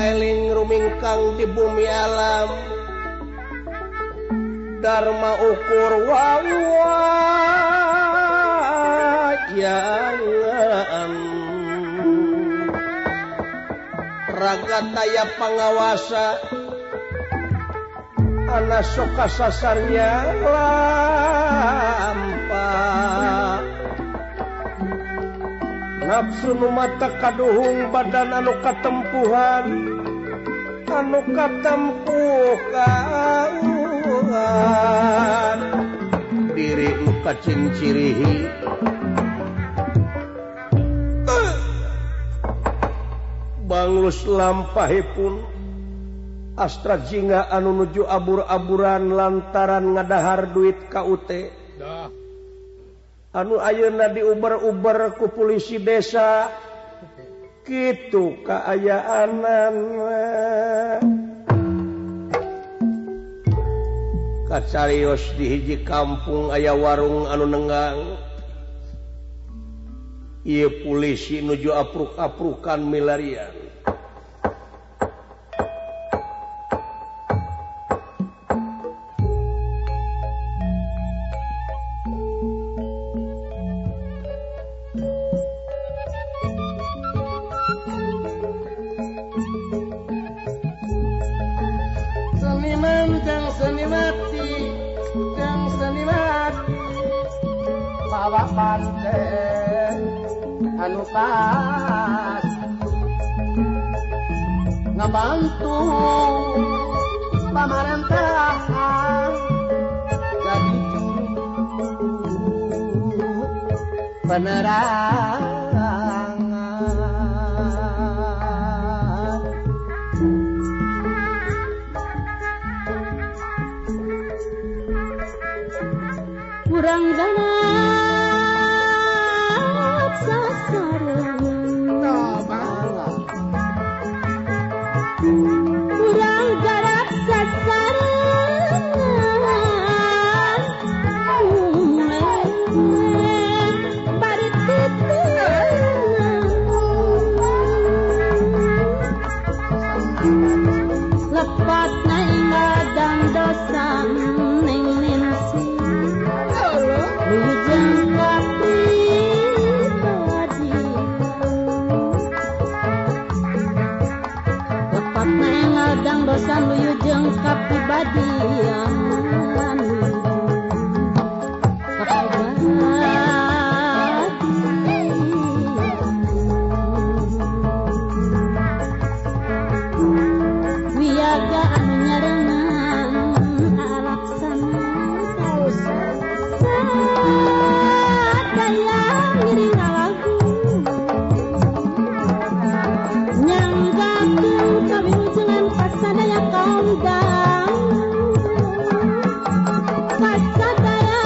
Paeling rumingkang di bumi alam Dharma ukur wawayangan raga taya pangawasa ana soka sasarnya lampa nafsu nu mata kaduhung badan anu katempuhan anu katempuhan diri nu kacincirihi banglus lampahipun Astra Jingga anu nuju abur-aburan lantaran ngadahar duit KUT anu ayeuna diuber-uber ku polisi desa kitu kaayaanana kacarios di hiji kampung aya warung anu nenggang ieu polisi nuju apruk-aprukan milarian. Anu pas ngabantu pamarentahan jadi juru penerangan kurang dana kurang garap sasaran bari lepat naik dan dosa neng nensi lujeng ngadang dosa luyu jeung kapribadian wiyaga anu nyarengan alaksana sadaya ngiring ngalagu nyanggakeun kawilujengan kasadaya kaum dang kasadaya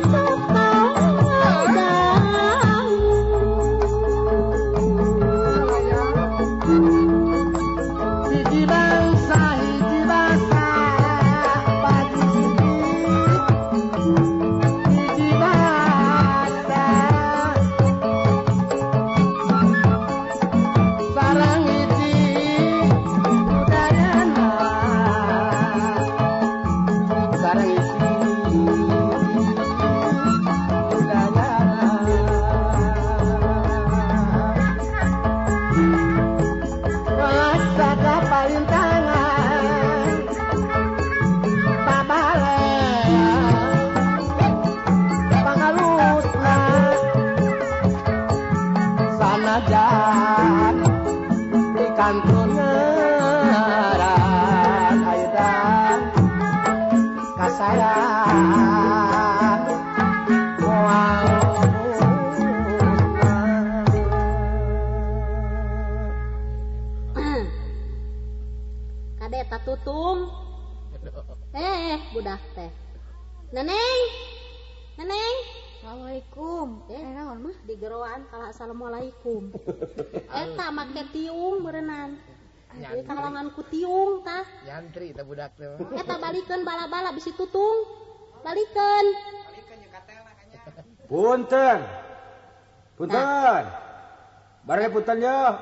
kaum dang hiji bangsa hiji basa pagi hiji basa sareng hiji budayana sareng hiji budayana wasada palintangan pabalea pangalusna sanajan di kantun ngaran ayeuna kasayang moal kade eta tutung budak teh neneng neneng assalamualaikum naon mah digeroan kalah assalamualaikum eta make tiung meureunnan ieu kalongan ku tiung tah nyantri teh budak teh eta balikeun bala-bala bisi tutung balikeun balikeun jeung katelna kanya punten punten bare punten yo.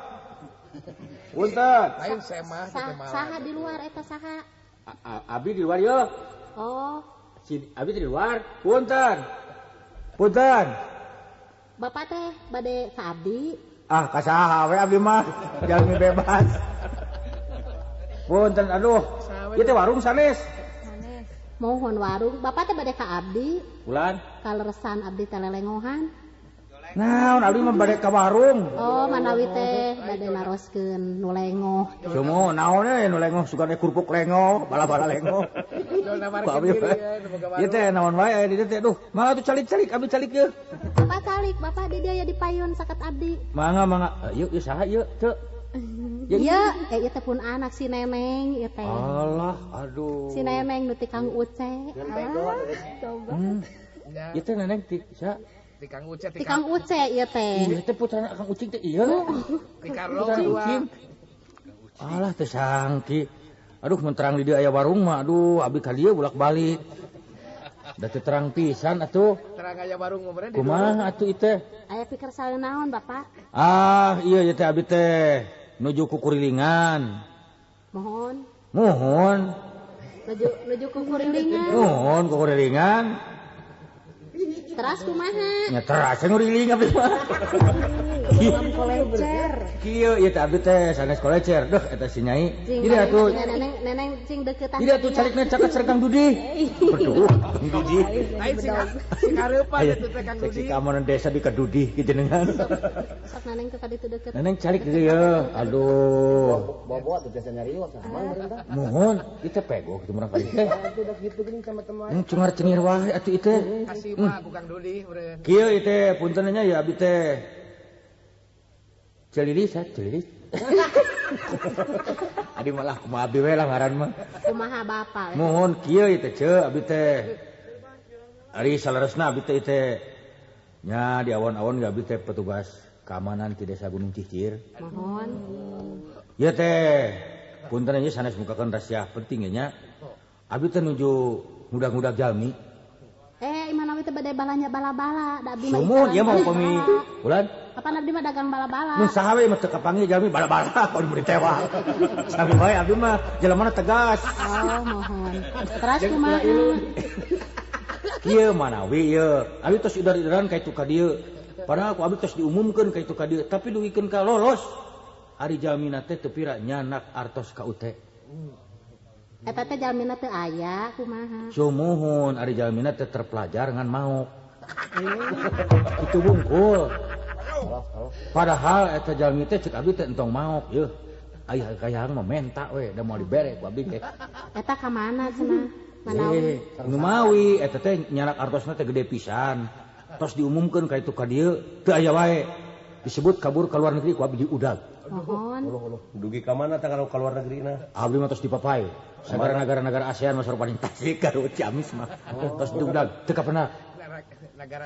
Punten. Lain semah teh mah. Saha di luar eta saha? Abi di luar yeuh. Oh. Si abi di luar. Punten. Punten. Bapak teh bade ka abdi? Ah, ka saha we abdi mah. Jalmi bebas. Punten aduh. Ieu teh warung sanes. Sanes. Mohon warung. Bapak teh bade ka abdi? Bulan. Kaleresan abdi teh lelengohan. Naon abdi mah bade ka warung. Oh, manawi teh bade naroskeun nu lengoh. Sumo naon we nu lengoh sugan teh kerupuk lengoh, bala-bala lengoh. Ieu teh naon wae aya di dieu teh duh. Mangga atuh calik-calik abdi calik yeuh. Bapak calik, bapak di dieu ya di payun saket abdi. Mangga mangga. Ieu ieu saha ieu teu? Ieu ieu teh pun anak si Neneng ieu teh. Alah, aduh. Si Neneng nu ti Kang Uce. Coba. Ieu teh Neneng ti saha? Ti Kang Uce, ti Kang Uce ieu teh. Ieu teh putrana Kang Ucing teh ieu. Ti Karlo dua. Alah teh sangki. Aduh mun terang di dieu aya warung mah aduh abdi ka dieu bolak-balik. Da teu terang pisan atuh. Terang aya warung mah beureun. Kumaha atuh ieu teh? Aya pikir saeun naon Bapak? Ah, ieu ieu teh abdi teh nuju kukurilingan. Mohon. Mohon. Nuju kukurilingan. Mohon kukurilingan. Teras kumaha? Nya teras nguriling abdi mah. Kolecer. Kieu ieu teh abdi teh sanes kolecer. Duh eta si Nyai. Ieu atuh neneng cing deuketan. Ieu atuh calikna caket sareng Kang Dudi. Aduh, Kang Dudi. Lain sing kareupan atuh teh Kang Dudi. Seksi keamanan desa di ka Dudi ki jenengan. Sok neneng teh ka ditu deukeut. Neneng calik di dieu. Aduh. Bobo atuh biasa nyarios sama meureun tah. Mohon, ieu teh pego kitu murang kali teh. Atuh da kitu geuning sama teman. Cungar cengir wae atuh ieu teh. Kasih mah ku Kang Dudi meureun. Kieu ieu teh punten nya ya abdi teh. Celilis, celilis. Adi malah kumaha abdi we lah ngaran mah. Kumaha bapak we. Mohon kieu ieu teh ceu abdi teh. Ari saleresna abdi teh teh. Nya di awan-awan ge abdi teh petugas keamanan di Desa Gunung Cicir. Mohon. Ieu teh punten nya sanes mukakeun rahasia penting nya. Abdi teh nuju ngudag-ngudag jalmi. Imanawi teh bade balanja bala-bala, da abdi mah. Sumuhun ieu mah upami bulan. Kapan abdi mah dagang bala-bala. Mun saha we mah teu kapanggih jalmi bala-bala kudu meuli tewak. Sami wae abdi mah jelemana tegas. Oh, mohon. Teras kumaha? Kieu manawi ieu. Abdi tos idar-idaran ka itu ka dieu. Padahal ku abdi tos diumumkeun ka itu ka dieu, tapi dugikeun ka lolos. Ari jalmina teh teu pira nyanak artos ka UT. Eta teh jalmina teu aya kumaha? Sumuhun ari jalmina teh terpelajar ngan maok. Kitu bungkul. Padahal eta jalmi teh cek abdi teh entong maok yeuh. Aya kayang mah menta we da moal dibere ku abdi teh. Eta ka mana cenah? Manawi. Numawi eta teh nyanak artosna teh gede pisan. Tos diumumkeun ka itu ka dieu teu aya wae. Disebut kabur ka luar negeri ku abdi diudag. Mohon. Dugi ka mana teh kalau ka luar negeri na? Abdi mah tos dipapai. Sagara negara-negara ASEAN mah paling Tasik Garut Ciamis mah. Tos diudag teu kapenak.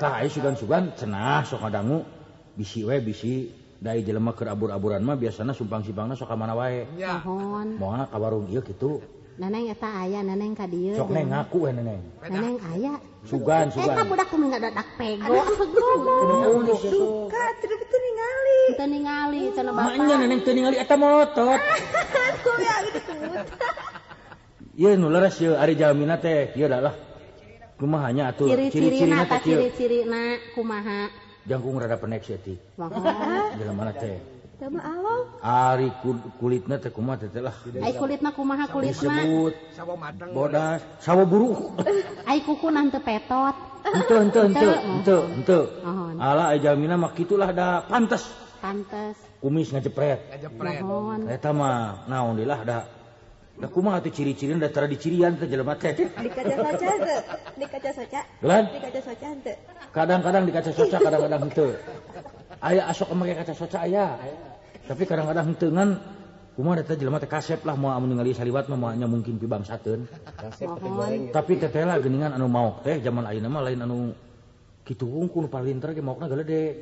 Tah aya sugan-sugan cenah sok ngadangu bisi we bisi da jelema keur abur-aburan mah biasana sumpang-simpangna sok ka mana wae. Mohon. Moal ka warung ieu kitu. Neneng eta aya, neneng ka dieu. Sok neng ngaku we neneng. Neneng aya. Sugan, sugan. Eta budak kudu ngadadak pego. Suka teu teu ningali. Teu ningali cenah bapak. Maknya neneng teu ningali eta motot. Ieu nu leres ieu ari jalmina teh kieu lah. Kumaha nya atuh ciri-cirina teh ciri-cirina kumaha? Jangkung rada pendek saeutik. Mohon. Jelema teh. Teu mah alok. Ari kulitna teh kumaha teh lah. Ai kulitna kumaha kulitna? Disebut sawo mateng. Bodas, sawo buruk. Ai kukuna henteu petot. Henteu. Alah ai jalmina mah kitulah da pantes. Pantes. Kumis ngajepret. Ngajepret. Eta mah naon deui lah da. Da kumaha atuh ciri-cirina da tara dicirian teh jelema teh. Di kaca soca teu? Di kaca soca? Lan? Di kaca soca henteu? Kadang-kadang di kaca soca, kadang-kadang henteu. Aya asok make kaca soca aya. Tapi kadang-kadang henteu ngan kumaha teh jelema teh kasep lah moal amun ningali saliwat mah moal nya mungkin pibangsateun. Tapi teteh lah geuningan anu maok teh zaman ayeuna mah lain anu kitu hungkul palinter ge maokna galede.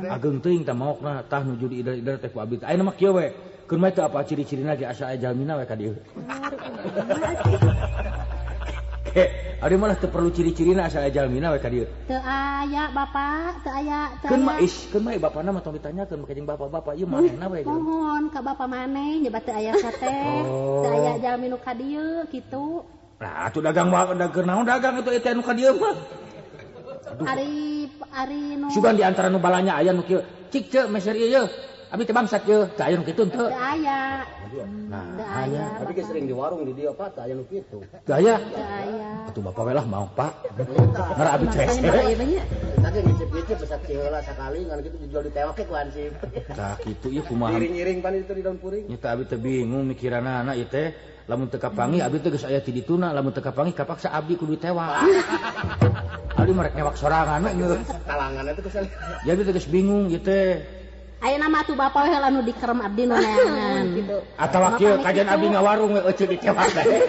Ageung teuing tah maokna tah nuju diider-ider teh ku abdi. Ayeuna mah kieu we. Keun mah teu apa ciri-cirina ge asa aya jalmina we ka dieu. Ke Abdi malah teu perlu ciri-cirina asal aya jalmina we ka dieu. Teu aya bapak, teu aya, teu Keun mah aya. is, keun mah bapana mah tong ditanyakeun make jeung bapak-bapak ieu manehna we. Mohon ka bapak maneh nyebat teu aya sate, Oh. teu aya jalmi nu ka dieu kitu. Nah, atuh dagang mah dagang naon dagang itu teh anu ka dieu mah. Ari ari nu Sugan di antara nu balanya aya nu kieu. Cik ceu meser ieu yeuh. Abdi teh bangsat yeuh, teu aya nu kitu henteu. teu aya. Nah, Teu aya. Tapi ge sering di warung di dieu Pak, teu aya nu kitu. Teu aya. Teu aya. Atuh bapak we lah mau Pak. Ngar abdi teh. Makanya bapak ieu nya. Eta ge ngicip-ngicip bisa ciheula sakali ngan kitu dijual ditewak ke ku hansip. Tah kitu ieu kumaha. Iring-iring pan itu di daun puring. Nyata abdi teh bingung mikiranana ieu teh. Lamun teu kapanggih abdi teh geus aya ti dituna, lamun teu kapanggih kapaksa abdi kudu ditewak. Abdi mah rek newak sorangan we geus. Talangan itu kesel. Ya abdi teh geus bingung ieu teh. Ayeuna mah atuh bapak we heula nu dikerem abdi nu neangan. Gitu. Atawa kieu kajian abdi ngawarung we euceut ditewak teh.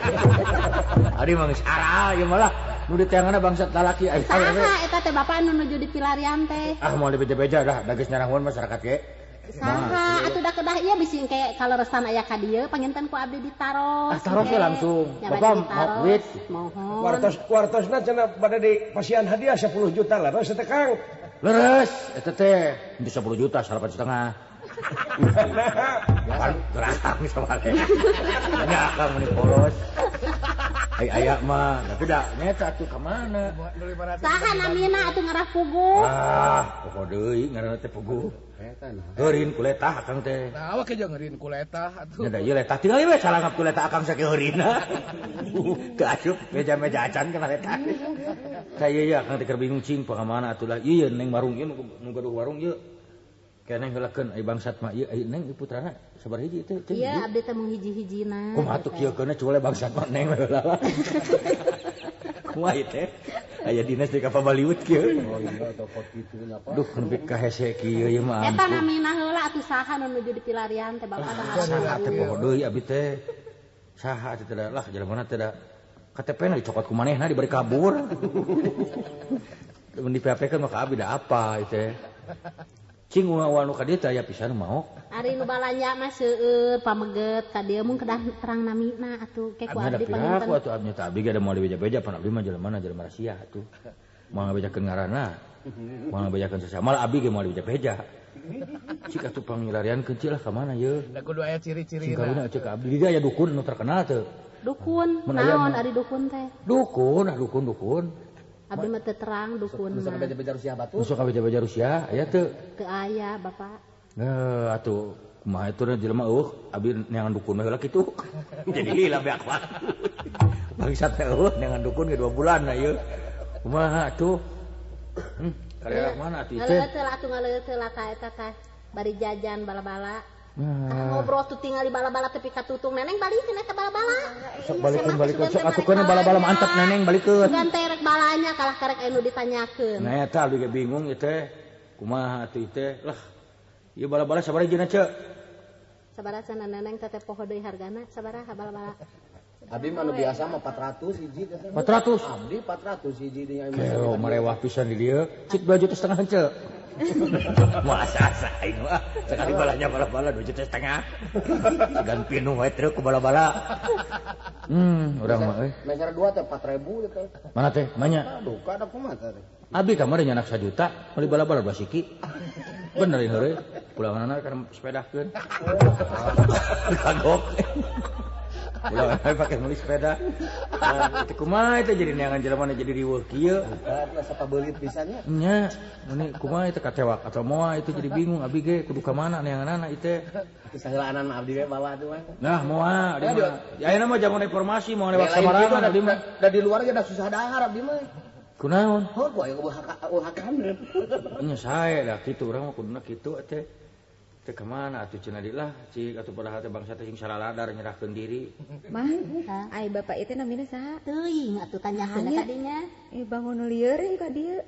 Abdi mah geus aral ieu malah nu diteanganna bangsat lalaki aya we. Saha eta teh bapak anu nuju di pilarian teh? Ah moal dibeja-beja dah, da geus nyarahun masyarakat ge. Saha atuh da kedah ieu bisi engke kaleresan aya ka dieu panginten ku abdi ditaros. Ah taros we langsung. Nya bade Bapak mau ditaros. duit. Mohon. Wartos wartosna cenah bade di pasian hadiah 10 juta lah, terus teh Kang. Leres eta teh henteu 10 juta, 8,5. Pan gerang soalnya. Nya akang meni polos. Ai aya mah, tapi da nyeta atuh ka mana? Saha namina atuh ngarah puguh? Ah, pokok deui ngaranna teh puguh. Heurin ku letah akang teh. Nah, awak ge jeung heurin ku letah atuh. Nya da ieu letah tinggal we salangap ku letah akang sakieu heurinna. Teu asup meja-meja acan kana letah. Tah ieu ya akang teh keur bingung cing pangamana atuh lah. Ieu neng warung ieu nu gaduh warung ieu. Keneh heulakeun ai bangsat mah ieu ai neng ieu putrana sabaraha hiji teh? Iya, abdi teh mung hiji-hijina. Kumaha tuh kieu keuna cule bangsat mah neng heula. Kumaha ieu teh? Aya dinas di Kapabaliut kieu. Oh iya tokot kitu nya Pak. Duh nepi ka hese kieu ieu mah. Eta namina heula atuh saha nu nuju di pilarian teh bapak teh ngarah Saha teh poho deui abdi teh. Saha teh teh lah jelema teh da KTP na dicokot ku manehna dibari kabur. Mun di PHP-keun mah ka abdi da apa ieu teh. Cing uang nu ka dieu teh aya pisan maok. Ari nu balanja mah seueur pameget ka dieu mung kedah terang namina atuh ke ku Abdi abdi piraku panginten. atuh abdi teh abdi ge da moal dibeja-beja pan abdi mah jelema jelema rahasia atuh. Moal ngabejakeun ngaranna. Moal ngabejakeun sasama malah abdi ge moal dibeja-beja. Cik atuh pangilariankeun cik lah ka mana ye? Da kudu aya Cing ciri-cirina. kawina cek abdi ge aya dukun nu terkenal teu. Dukun, Mun aya naon mah. ari dukun teh? Dukun, ah dukun dukun. Abdi mah teu terang dukun Nu mah. sok beja-beja Rusia batu. Nu sok beja-beja Rusia aya teu? Teu aya bapak. Eh atuh kumaha itu jelema eueuh abdi neangan dukun we heula kitu. Jadi lila beak waktu. Bangsat teh eueuh neangan dukun ge 2 bulan na ieu. Kumaha atuh? Karya mana atuh teh? Ngaleueut heula atuh ngaleueut heula ka eta teh. Bari jajan bala-bala. Nah, Ngobrol tuh tingali bala-bala tepi katutung neneng balikeun eta bala-bala. sok balikeun balikeun sok atuh keun bala-bala mantap neneng balikeun. Sugan teh rek balanya kalah karek anu ditanyakeun. Nah eta abdi ge bingung ieu teh. Kumaha atuh ieu teh? Lah ieu bala-bala sabaraha hijina ceu? Sabaraha cenah neneng teh teh poho deui hargana sabaraha bala-bala. Abdi mah nu biasa mah 400 hiji teh. 400. Abdi 400 hiji di Keo marewah pisan di dieu. Cik 2,5 juta ceu. Masa asa aing mah sekali balanya bala-bala 2,5 juta. Sigan pinuh we truk ku bala-bala. Urang mah euy. Meser 2 teh 4000 teh. Mana teh? Manya. Aduh, kada kumaha teh. Abi kamari nyanak 1 juta, meuli bala-bala 2 siki. Bener ieu heureuy. Pulanganna kana sepedahkeun. Kagok. Pulanganna pake meuli sepeda. Nah, itu kumaha itu jadi neangan jelema nu jadi riweuh kieu. Lah sapabeulit pisan nya. Nya, meni kumaha itu katewak atau moal itu jadi bingung abi ge kudu ka mana neanganana ieu teh. Itu saheulaanan mah abdi we bawa atuh mah. Nah, moal abdi mah. Ayeuna mah zaman reformasi moal lewat samarangan abdi mah. Da di luar ge da susah dahar abdi mah. Kunaon? Heuh, ku aya hakaneun. Nya sae da kitu urang mah kuduna kitu teh. Teh ka mana atuh cenah di lah cik atuh padahal teh bangsa teh sing salaladar nyerahkeun diri. Mah, ai bapak ieu teh namina saha? Teuing atuh tanyakeun ka dinya. Bangun nu lieur ieu ka dieu.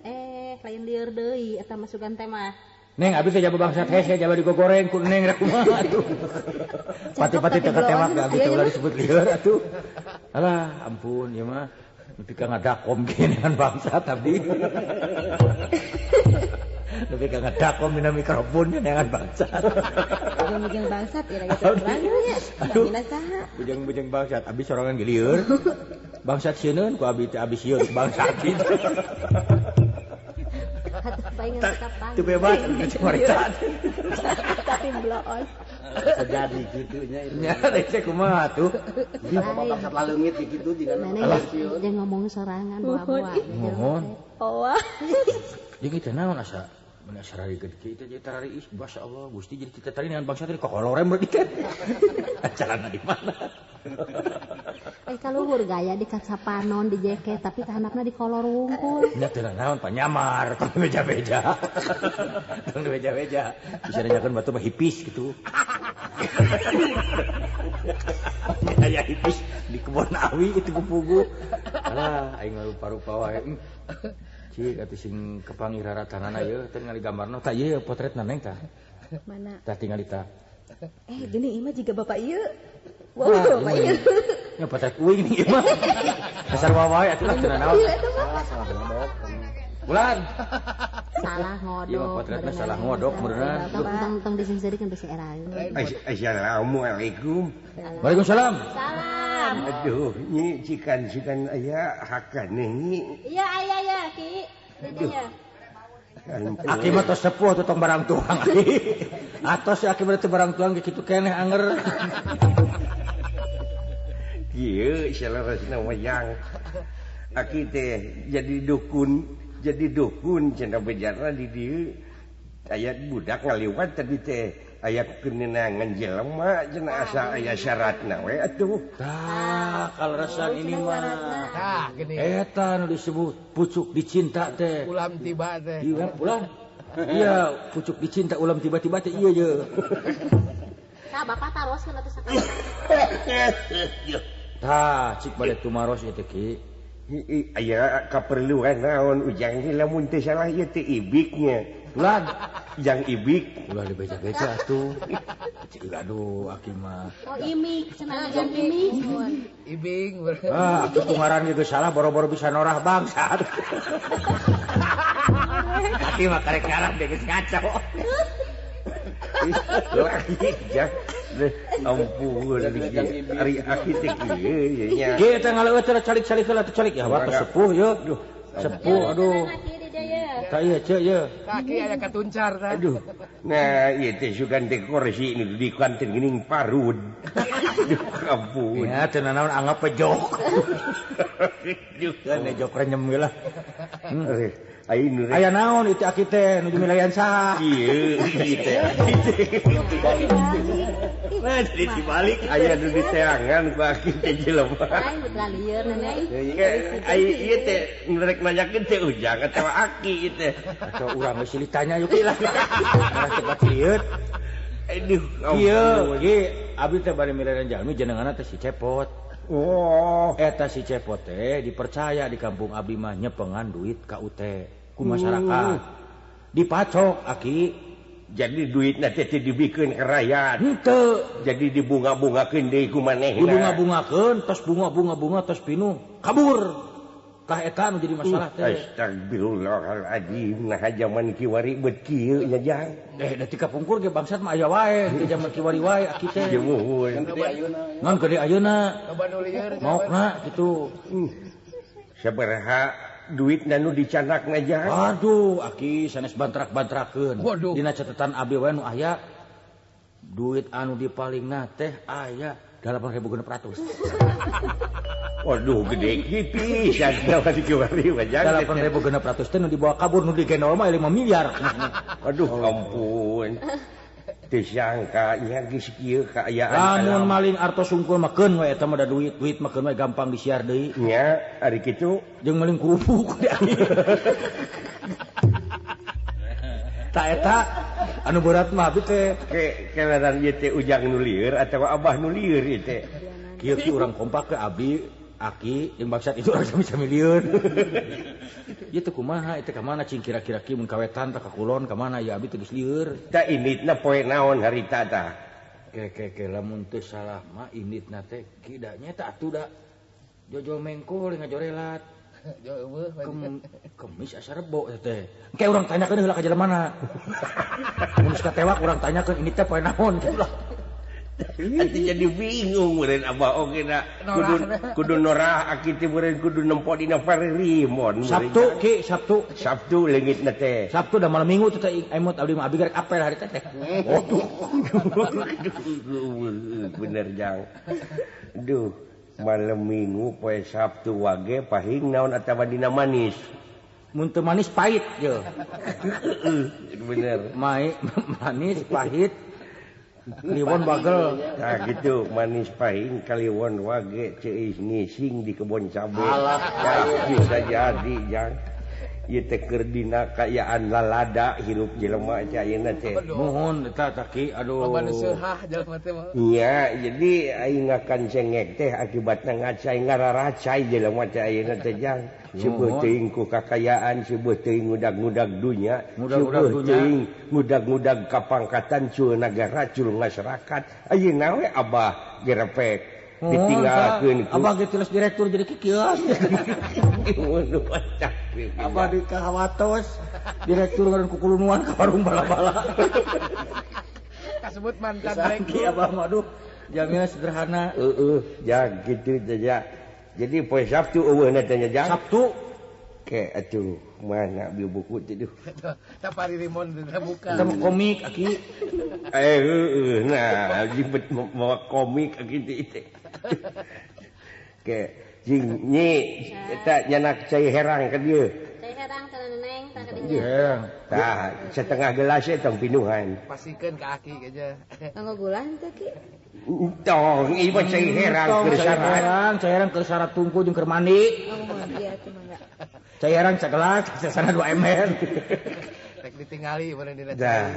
Lain lieur deui eta mah sugan teh mah. Neng abdi teh jaba bangsat hese jaba digogoreng ku neng rek kumaha atuh. Pati-pati teh katewak da abdi teh ulah disebut lieur atuh. Alah ampun ieu mah nepi ka ngadakom ge dengan bangsat abdi. Lebih ka ngedako mina mikrofon neangan bangsat. Bujang-bujang bangsat ya lagi terang nya. Namina saha? Bujang-bujang bangsat abi sorangan ge lieur. Bangsat sieun ku abi teh abi sieun bangsat gitu. Itu bebas cuma tapi bloon. Terjadi gitu nya. Nya teh kumaha tuh? Bapak bangsat laleungit gitu jigana. Jeung ngomong sorangan buah-buah. Mohon. Oh. Jeung itu naon asa bener sararikeun kieu teh jadi tarariis masyaallah Gusti jadi kita tadi dengan bangsa tadi kokolorem berarti kan. Acarana di mana? Kaluhur gaya di kaca panon di jaket tapi kahandapna di kolor wungkul. Nya teu naon panyamar tong beja-beja. Tong beja-beja. Bisa nanyakeun batu mah hipis gitu. Aya hipis di kebon awi itu kupugu. Alah aing rupa-rupa wae. Cik atuh sing kepanggih raratanana ieu teh ningali gambarna tah ieu potretna neng tah. Mana? Tah tingali tah. Gini ieu mah jiga bapak ieu. Wah, bapak ieu. Nya potret uing nih ieu mah. Dasar wae atuh lah teu naon. Salah ngodok. Bulan. Salah ngodok. Ieu mah potretna salah ngodok meureunna. Tong tong disingseurikeun bisi era. Assalamualaikum. Waalaikumsalam. Salam. Aduh, nyi cikan-cikan aya hakane nyi. Iya aya ya Ki. Aduh. Aki mah tos sepuh atuh tong barang tuang. Atos aki mah teu barang tuang kitu keneh anger. Kieu saleresna wayang. Aki teh jadi dukun cenah bejana di dieu. Aya budak ngaliwat tadi teh aya keunenangan jelema cenah asa aya syaratna we atuh. Tah kaleresan ini mah. Tah gini. Eta nu disebut pucuk dicinta teh. Ulam tiba teh. Iya pulang. Iya pucuk dicinta ulam tiba-tiba teh iya ye. Tah bapak taroskeun atuh sakali. Tah cik bade tumaros ieu teh Ki. Aya kaperluan naon ujang ge lamun teu salah ieu teh ibiknya. Ulan yang ibik ulah dibeja-beja atuh. Cik aduh aki mah. Oh imik cenah jang imik. Ibing. Ah aki tungaran ge geus salah boro-boro bisa norah bangsat. Aki mah karek ngarah ge geus ngaco. Lagi jang. Ampun ari aki teh kieu nya. Kieu teh ngaleueut teh calik-calik heula teh calik ya waktu sepuh ye. Sepuh aduh. Tah ieu ceu ieu. Kaki aya katuncar tah. Aduh. Nah, ieu teh sugan teh kursi nu di kanten geuning parud. Aduh, ampun. Ya teu nanaon anggap jok. Kan jok renyem ge lah. Aya naon itu aki teh nuju milayan saha? Ieu ieu teh. Nah, jadi dibalik aya nu diteangan ku aki teh jelema. Lain betul lieur nenek. Ai ieu teh rek nanyakeun teh ujang atawa aki ieu teh. Atau urang geus silih tanya yuk lah. Marah cepat lieur. Aduh, ieu ge abdi teh bari milayan jalmi jenenganna teh si Cepot. Oh, eta si Cepot teh dipercaya di kampung abdi mah nyepengan duit KUT ku masyarakat. Dipacok aki jadi duitna teh teu dibikeun ka rakyat. Henteu, jadi dibunga-bungakeun deui ku manehna. Dibunga-bungakeun tos bunga-bunga-bunga tos pinuh kabur. Tah eta nu jadi masalah teh. Astagfirullahaladzim, nah zaman kiwari bet kieu nya jang. Da ti kapungkur ge bangsat mah aya wae, ti zaman kiwari wae aki teh. Muhun. Ngan gede ayeuna. Loba nu lieur. Maokna kitu. Sabaraha duitna nu dicandakna jang? Aduh, aki sanes bantrak-bantrakeun. Dina catatan abdi wae nu aya duit anu dipalingna teh aya 8.600. Waduh, gede pisan kiwari mah jang. 8.600 teh nu dibawa kabur nu digendol mah 5 miliar. Aduh, ampun. Teu sangka nya geus kieu kaayaan. Lamun maling artos sungkul mah keun we eta mah da duit, duit mah keun we gampang disiar deui. Nya, ari kitu jeung maling kerupuk. Ta eta anu berat mah abdi teh kelaran ieu teh ujang nu lieur atawa abah nu lieur ieu teh. Kieu ki urang kompak ke abdi, aki jeung bangsat itu urang sami-sami lieur. Ieu teh kumaha ieu teh ka mana cing kira-kira ki mun kawetan tah ka kulon ka mana ya abdi teh geus lieur. Tah inditna poe naon harita tah? Ke lamun teu salah mah inditna teh ki da nya eta atuh da jojol mengkol ngajorelat. Kemis asa Rebo teh. Engke urang tanyakeun heula ka jelema. Mun geus katewak urang tanyakeun ini teh poe naon kitu lah. Atuh jadi bingung meureun abah oge da kudu norah aki teh meureun kudu nempo dina Parimon. Sabtu Ki, Sabtu. Sabtu leungitna teh. Sabtu da malam Minggu teh emot abdi mah abi garek apel hari teh. Waduh. Bener jang. Duh, malam Minggu poe Sabtu wage pahing naon atawa dina manis. Mun teu manis pahit ye. Bener. Manis pahit. Kliwon bagel. Nah gitu, manis pahing kaliwon wage ceis ngising di kebon cabe. Alah, bisa jadi jang. Ieu teh keur dina kaayaan lalada hirup jelema teh ayeuna teh. Nuhun eta tah Ki, aduh. Loba nu seuhah jelema teh mah. Nya, jadi aing ngakan cengek teh akibatna ngacai ngararacai jelema teh ayeuna teh jang. Seueuh teuing ku kakayaan, seueuh teuing ngudag-ngudag dunya, seueuh teuing ngudag-ngudag kapangkatan cul nagara, cul masyarakat. Ayeuna we abah gerepek ditinggalkeun ku. Abah ge tilas direktur jadi kikieu. Abah di kahawatos direktur ngaran kukulunuan ka warung bala-bala. Kasebut mantan direktur. Abah mah aduh, jamina sederhana. Heeh, ya kitu teh ya. Jadi poe Sabtu eueuhna teh nya jang. Sabtu. Ke atuh mana bieu buku teh duh. Tah Parimon teh buka. Eta mah komik aki. Heueuh nah jemput mawa komik aki teh. Ke jing nyi eta nyanak cai herang ka dieu. Cai herang teh neneng tah ka dieu. Tah setengah gelas eta tong pinuhan. Pasikeun ka aki aja. Nganggo gula henteu Ki? Tong, ieu mah cai herang keur syarat. Cai herang keur syarat tungku jeung keur mandi. Oh, iya atuh mangga. Cai herang sagelas, sasana 2 ember. Rek ditingali meureun dina cai.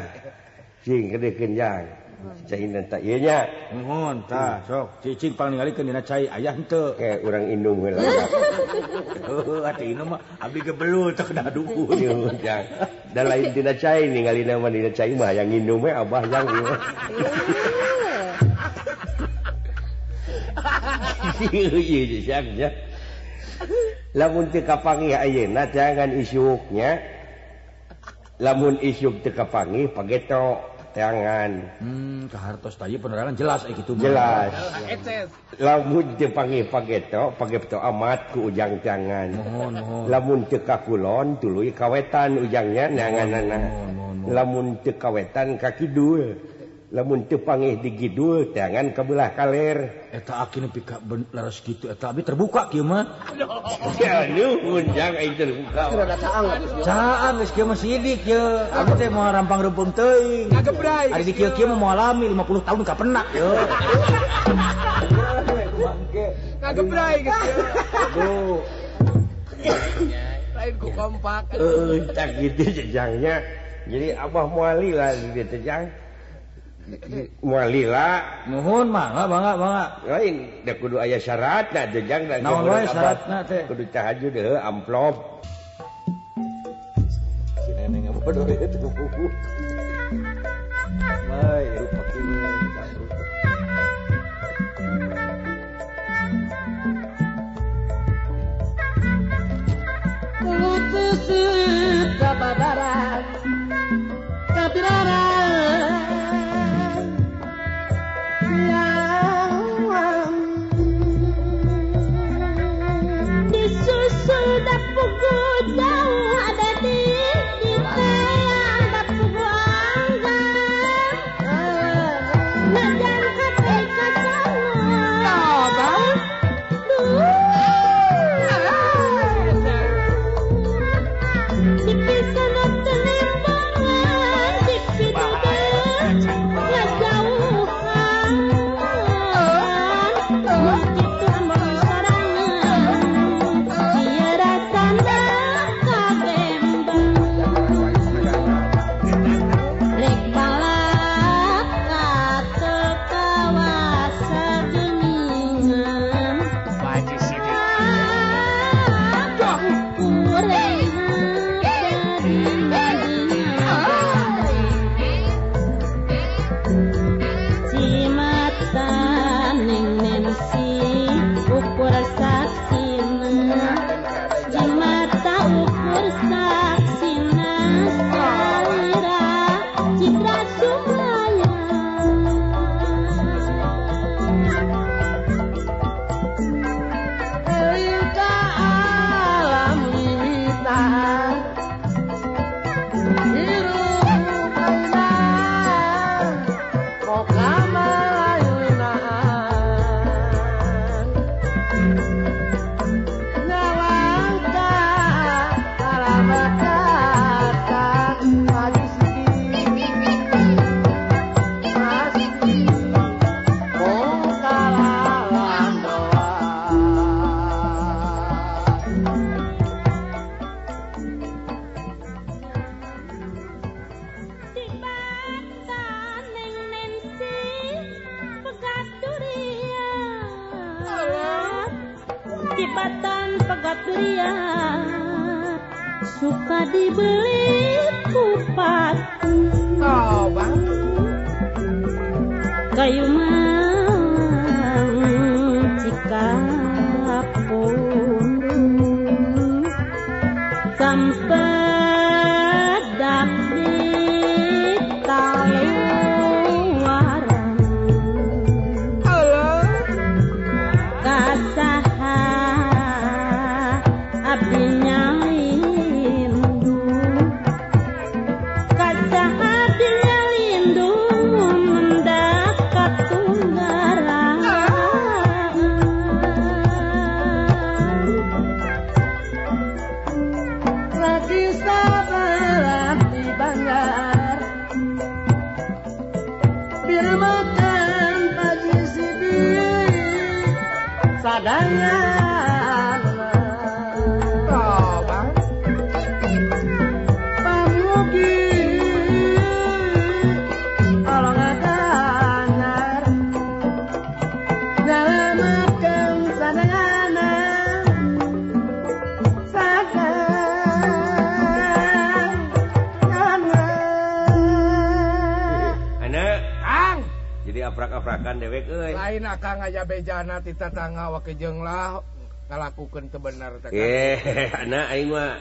Cing kedekeun jang. Cai tah ieu nya. Nuhun tah sok cicing pang ningalikeun dina cai ayah henteu. Ke urang indung heula. Heuh atuh indung mah abdi ge belul teh kena dukun. Jang. Da lain dina cai ningalina mah dina cai mah hayang indung we abah jang ieu. Iya, lamun teu kapanggih ayeuna teangan isuknya. Lamun isuk teu kapanggih pageto teangan. Kahartos tadi penerangan jelas kitu mah. Jelas. Lamun teu panggih pageto, pageto amat ku ujang teangan. Lamun teu ka kulon tuluy ka wetan ujangnya neanganana. Lamun teu ka wetan ka kidul. Lamun teu pangih di kidul teangan ka belah kaler. Eta aki nepi ka leres kitu eta abi terbuka kieu mah. Aduh, jang aing terbuka. Rada caang geus. Caang geus kieu mah sidik ye. Abi teh moal rampang-rempong teuing. Kagebray. Ari di kieu-kieu mah moal alami 50 tahun ka penak ye. Kagebray geus kieu. Aduh. Lain ku kompak. Heueuh, tah kitu jangnya. Jadi abah moal lila di dieu teh jang. Moal lila nuhun mangga mangga mangga lain da kudu aya syaratna teh jang da naon wae syaratna teh kudu tahajud heuh amplop si neneng ngabodoh ieu teh buku bae rupa kieu Kutus kabadaran kabiraran disusul dapugu jauh ada di teang dapugu anggang najan hati kacauan dipisana telimbangan dipidudeng ngajauhan begitu sarangan ieu rasana kabembang rek balap katel kawasa geuningan Baji sidik. Kureng hate Tibatan pegat durian suka dibeli kupat. Oh, bang. Kayu mang cikapundung sampedak di taluaran. Halo. Kasaha abdi nyalindu, kasaha abdi nyalindu mendakat tunggaran. Lagi sabaran di Banjar bir makan pagi sidik sadangan. Oh, bang. Pamugi tolong adangar nyalamatkan sadayana sadayana. Anak, Kang, jadi aprak-aprakan dewek euy. Lain akang aya bejana ti tatangga wakejeung lah ngalakukeun teu bener teh. Anak aing mah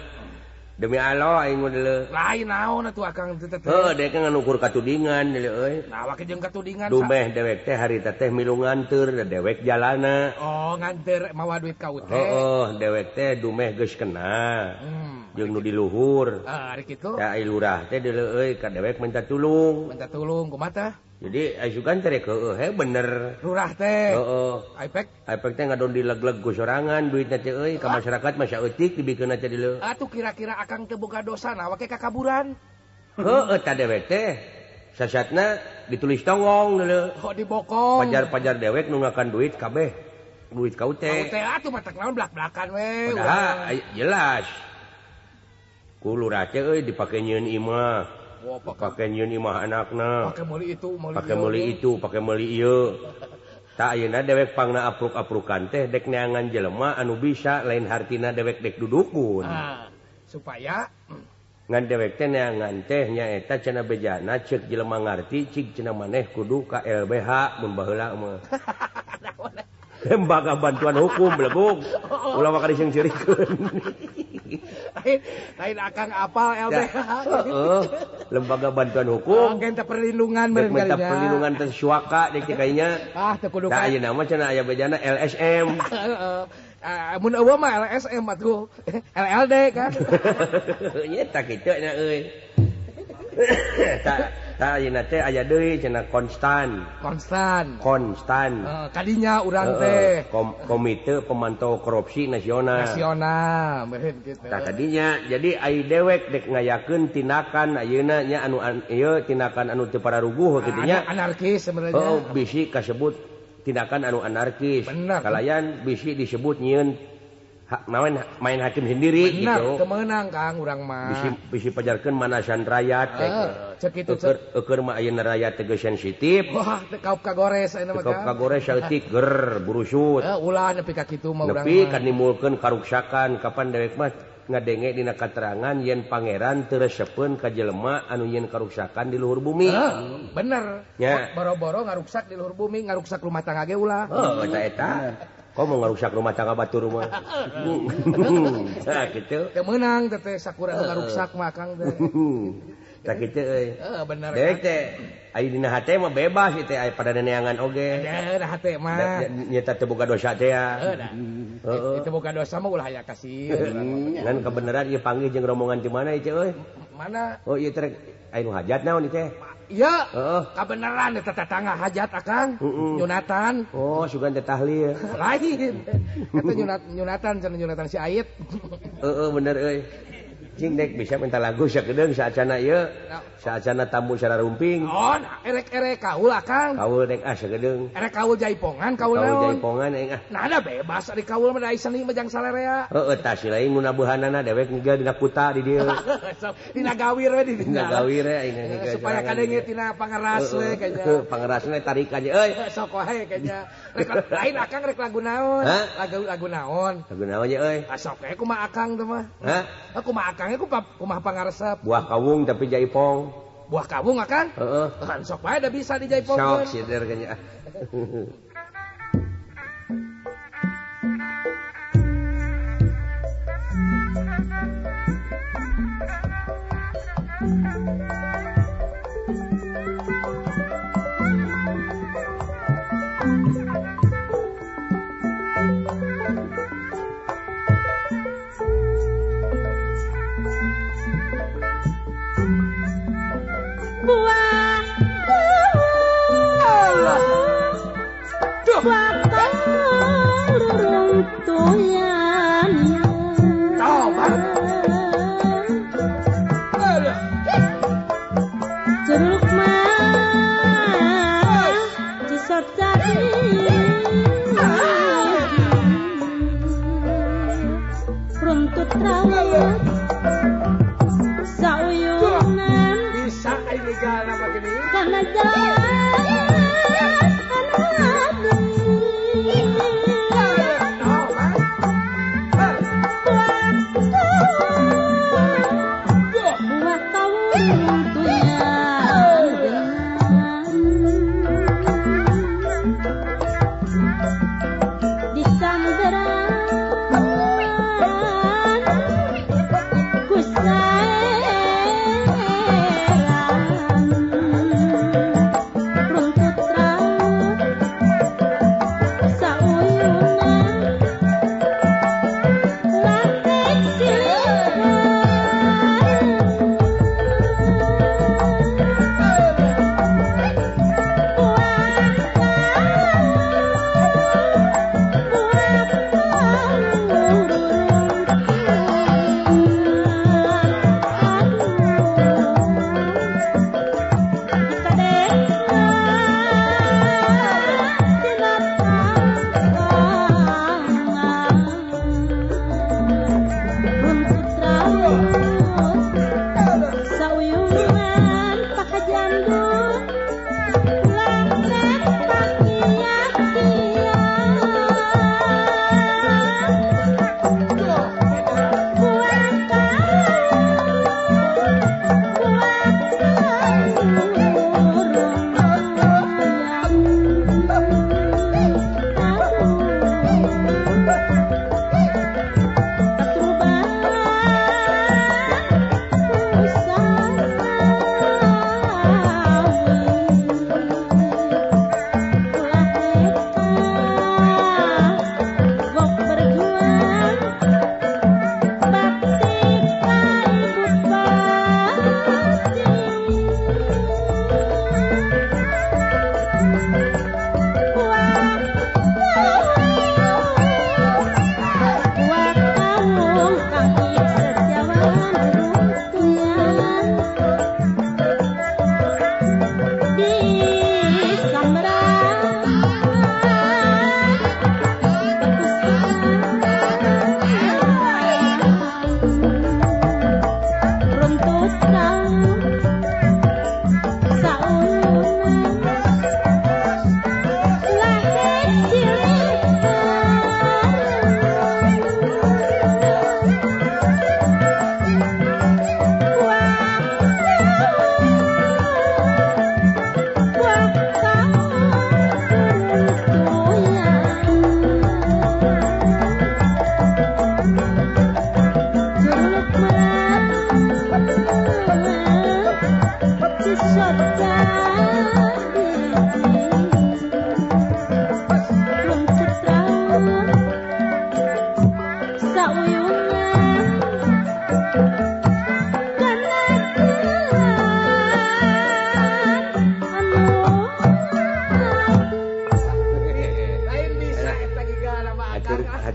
demi Allah aing mah deuleu. Lain naon atuh akang teh teh. Heuh, dek nganukur katudingan deuleu euy. Nah, wakejeung katudingan. Dumeh dewek teh harita teh milu nganteur dewek jalana. Oh, nganteur mawa duit ka UT. Heeh, dewek teh dumeh geus kena. Jeung nu di luhur. Ah, ari kitu. Tah ai lurah teh deuleu euy ka dewek minta tulung. Minta tulung kumaha tah? Jadi asukan teh heueuh he bener. Lurah teh. Heeh. Aipek. Aipek teh ngadon dileg-leg ku sorangan duitna teh euy ka masyarakat mah saeutik dibikeunna teh deuleu. Atuh kira-kira akang teu boga dosa na wake kakaburan. Heueuh tah dewek teh sasatna ditulis tonggong deuleu. Oh dibokong. Pajar-pajar dewek nu ngakan duit kabeh. Duit ka UT. Ka UT atuh matak naon blak-blakan we. Padahal jelas. Ku lurah teh euy dipake nyieun imah. Pake nyieun imah anakna. Pake meuli itu, pake meuli itu, pake meuli ieu. Tah ayeuna dewek pangna apruk-aprukan teh dek neangan jelema anu bisa lain hartina dewek dek dudukun. Supaya ngan dewek teh neangan teh nyaeta cenah bejana ceuk jelema ngarti cik cenah maneh kudu ka LBH mun baheula mah. Lembaga Bantuan Hukum belegug. Ulah mah kariseng-ceurikeun. Lain akang apal LBH. Heeh, Lembaga Bantuan Hukum. Oke, minta perlindungan meureun kalinya. Minta perlindungan teh suaka deuk kayaknya. Ah, teu kudu. Tah ayeuna mah cenah aya bejana LSM. Heeh. Mun eueuh mah LSM atuh. LLD kan. Nya tah kitu nya euy. Tah ayeuna teh aya deui cenah konstan. Konstan. Konstan. Kadinya urang teh Komite Pemantau Korupsi Nasional. Nasional, meureun kitu. Tah kadinya jadi ai dewek dek ngayakeun tindakan ayeuna nya anu ieu tindakan anu teu pararuguh kitu nya. Anarkis sebenarnya. Heeh, bisi kasebut tindakan anu anarkis. Bener. Kalayan bisi disebut nyieun main hakim sendiri. Bener, gitu. Kemenang Kang urang mah. Bisi pajarkeun manasan rakyat teh. Cek kitu eueur mah ayeuna rakyat teh geus sensitif. Wah, teu kaup kagores ayeuna mah. Kaup kagores saeutik ger burusut. Ulah nepi ka kitu mah urang. Nepi ka nimbulkeun karuksakan kapan dewek mah ngadenge dina katerangan yen pangeran teu resepeun ka jelema anu yen karuksakan di luhur bumi. Bener. Boro-boro ngaruksak di luhur bumi, ngaruksak rumah tangga ge ulah. Heuh, eta eta. Kok mau ngaruksak rumah tangga batur mah. Tah kitu. Teu meunang teh teh sakura ngaruksak mah Kang teh. Tah kitu euy. Heeh, bener. Dewek teh aya dina hate mah bebas ieu teh aya pada neneangan oge. Dina hate mah. Nyata teu boga dosa teh ya. Heeh. Teu boga dosa mah ulah aya kasieun. Ngan kebenaran ieu panggih jeung rombongan di mana ieu teh euy? Mana? Oh ieu teh aya nu hajat naon ieu teh? Iya, kabeneran eta tetangga hajat akang, nyunatan. Oh, sugan teh tahlil. Lain. Eta nyunatan cenah nyunatan si Ait. Heeh, bener euy. Cing dek bisa minta lagu sakedeung saacana ieu. Saacana tamu sararumping. Oh, erek-erek kaul akang. Kaul dek ah sakedeung. Erek kaul jaipongan kaul naon? Kaul jaipongan aing ah. Nah ada bebas ari kaul mah da seni mah jang salerea. Heeh tah si lain ngunabuhanana dewek ngigal dina kuta di dieu. Dina gawir we di dina gawir we aing ngigal. Supaya kadenge tina pangeras we kayaknya. Pangerasna tarik aja euy. Sok wae kayaknya. Rek lain akang rek lagu naon? Lagu naon? Lagu naon ye euy? Ah sok we kumaha akang teh mah. Hah? Kumaha akang kumaha pangaresep. Buah kawung tapi jaipong. Buah kawung akang? Heeh. Kan sok wae da bisa dijaipongkeun. Sok sider kayaknya.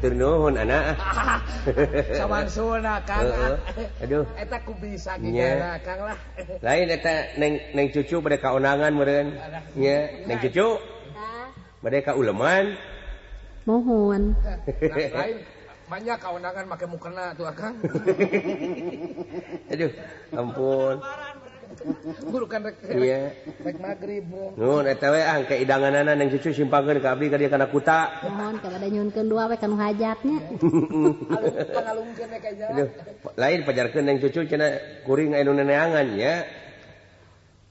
Hatur nuhun anak. Sawangsulna Kang. Aduh. Eta ku bisa gigana Kang lah. Lain eta neng cucu bade kaonangan meureun. Nya, neng cucu. Bade ka uleman. Mohon. Lain banyak kaonangan make mukena tuh Akang. Aduh, ampun. Guru kan rek. Iya. Rek magrib. Nuhun eta we ah ke idanganana neng cucu simpangkeun ka abdi ka dieu kana kuta. Mohon ka bade nyuhunkeun dua we ka nu hajatnya. Pangalungkeun we ka jalan. Aduh, lain pajarkeun neng cucu cenah kuring anu neneangan nya.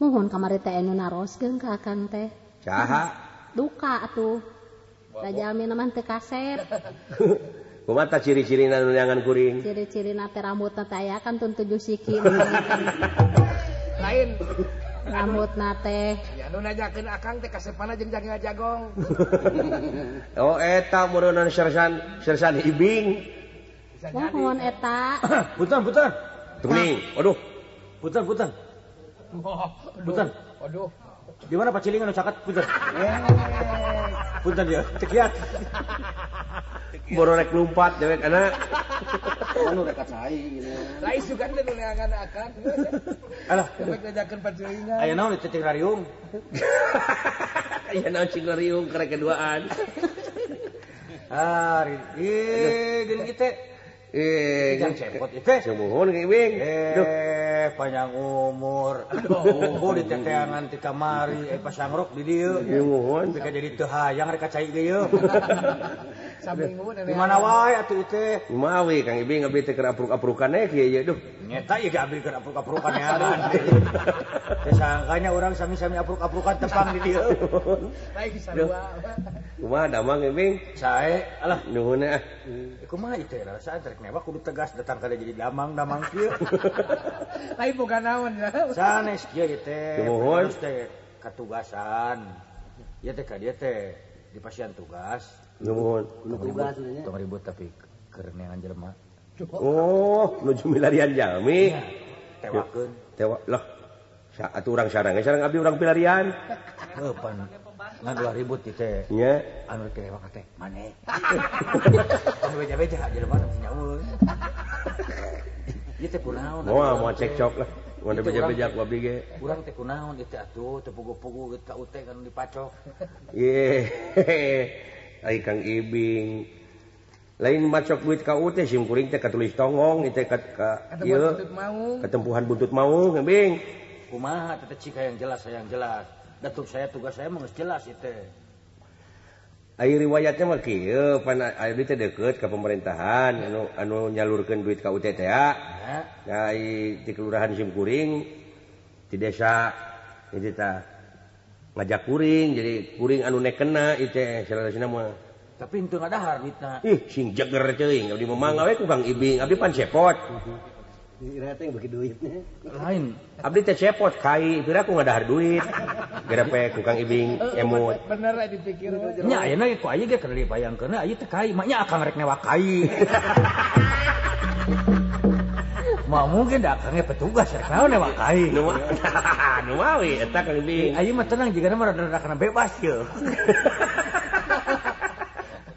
Mohon kamari teh anu naroskeun ka Akang teh. Saha? Duka atuh. Da jalmina mah teu kasep. Kumaha ciri-cirina nu neangan kuring? Ciri-cirina teh rambutna teh aya kan tun 7 siki. Lain rambutna teh. Ya nu nanyakeun Akang teh kasepana jeung jange jagong. Oh eta meureunna sersan Ibing. Mohon eta. Punten punten. Tuning. Aduh. Punten punten. Punten. Aduh. Di mana Pak Ciling anu caket punten. Punten ya, cekiat. Boro rek lumpat dewek anak. Anu rek cai gitu. Lain sugan teh nu neangan Akang. Alah, dewek ngajakeun pacilingan. Aya naon di cicing rariung? Aya naon cicing rariung karek keduaan. Ah, geuning ieu teh. Jang cepot ieu teh. Sumuhun Kang Ibing. Panjang umur. Unggul di teteangan ti kamari, pasangrok di dieu. Sumuhun. Bika jadi teu hayang rek ka cai ge ieu. Saminggu di mana wae atuh ieu teh? Kumaha Kang Ibing abdi teh keur apruk-aprukan we kieu ieu duh. Nyeta ieu ge abdi keur apruk-aprukan neangan. Teh sangkanya urang sami-sami apruk-aprukan tepang di dieu. Baik sarua. Kumaha damang Ibing? Sae, alah nuhun ah. Kumaha ieu teh rasaan rek newak kudu tegas datang ka jadi damang-damang kieu. Lain boga naon ya. Sanes kieu ieu teh. Nuhun teh katugasan. Ieu teh ka dieu teh di pasian tugas. Nuhun. Tugas nya. Tong ribut tapi keur neangan jelema. Oh, nuju milarian jalmi. Tewakeun. Tewa lah. Atuh urang sarang sarang abdi urang pilarian. Heuh pan. Ngan ulah ribut ieu teh. Nya. Anu rek tewak teh maneh. Anu beja-beja jelema teh nyaun. Ieu teh kunaon? Moal moal cekcok lah. Mun beja-beja ku abdi ge. Urang teh kunaon ieu teh atuh teu pugu-pugu geus ka ute kan dipacok. Ye. Ai Kang Ibing. Lain macok duit ka ute sim kuring teh katulis tonggong ieu teh ka ieu ketempuhan buntut maung Ibing. Kumaha teh cika yang jelas yang jelas. Datuk saya tugas saya mah geus jelas ieu teh. Ai riwayatnya mah kieu pan abdi teh deukeut ka pemerintahan anu nyalurkeun duit ka UT teh ya. Nah, di kelurahan Simkuring di desa ieu teh ngajak kuring jadi kuring anu nekena ieu teh salarasna mah. Tapi henteu ngadahar duitna. Ih, sing jeger teuing abdi mah mangga we ku Kang Ibing, abdi pan cepot. Ira teh beuki duitnya. Lain, abdi teh cepot kai, pira ku ngadahar duit. Gerepe ku Kang Ibing emut. Bener lah dipikir. Nya ayeuna ge ku aya ge keur dibayangkeun aya teh kai, maknya akang rek newak kai. Mah mungkin da akangnya petugas rek naon newak kai. Nu mawi eta Kang Ibing. Aya mah tenang jigana mah rada-rada kana bebas ye.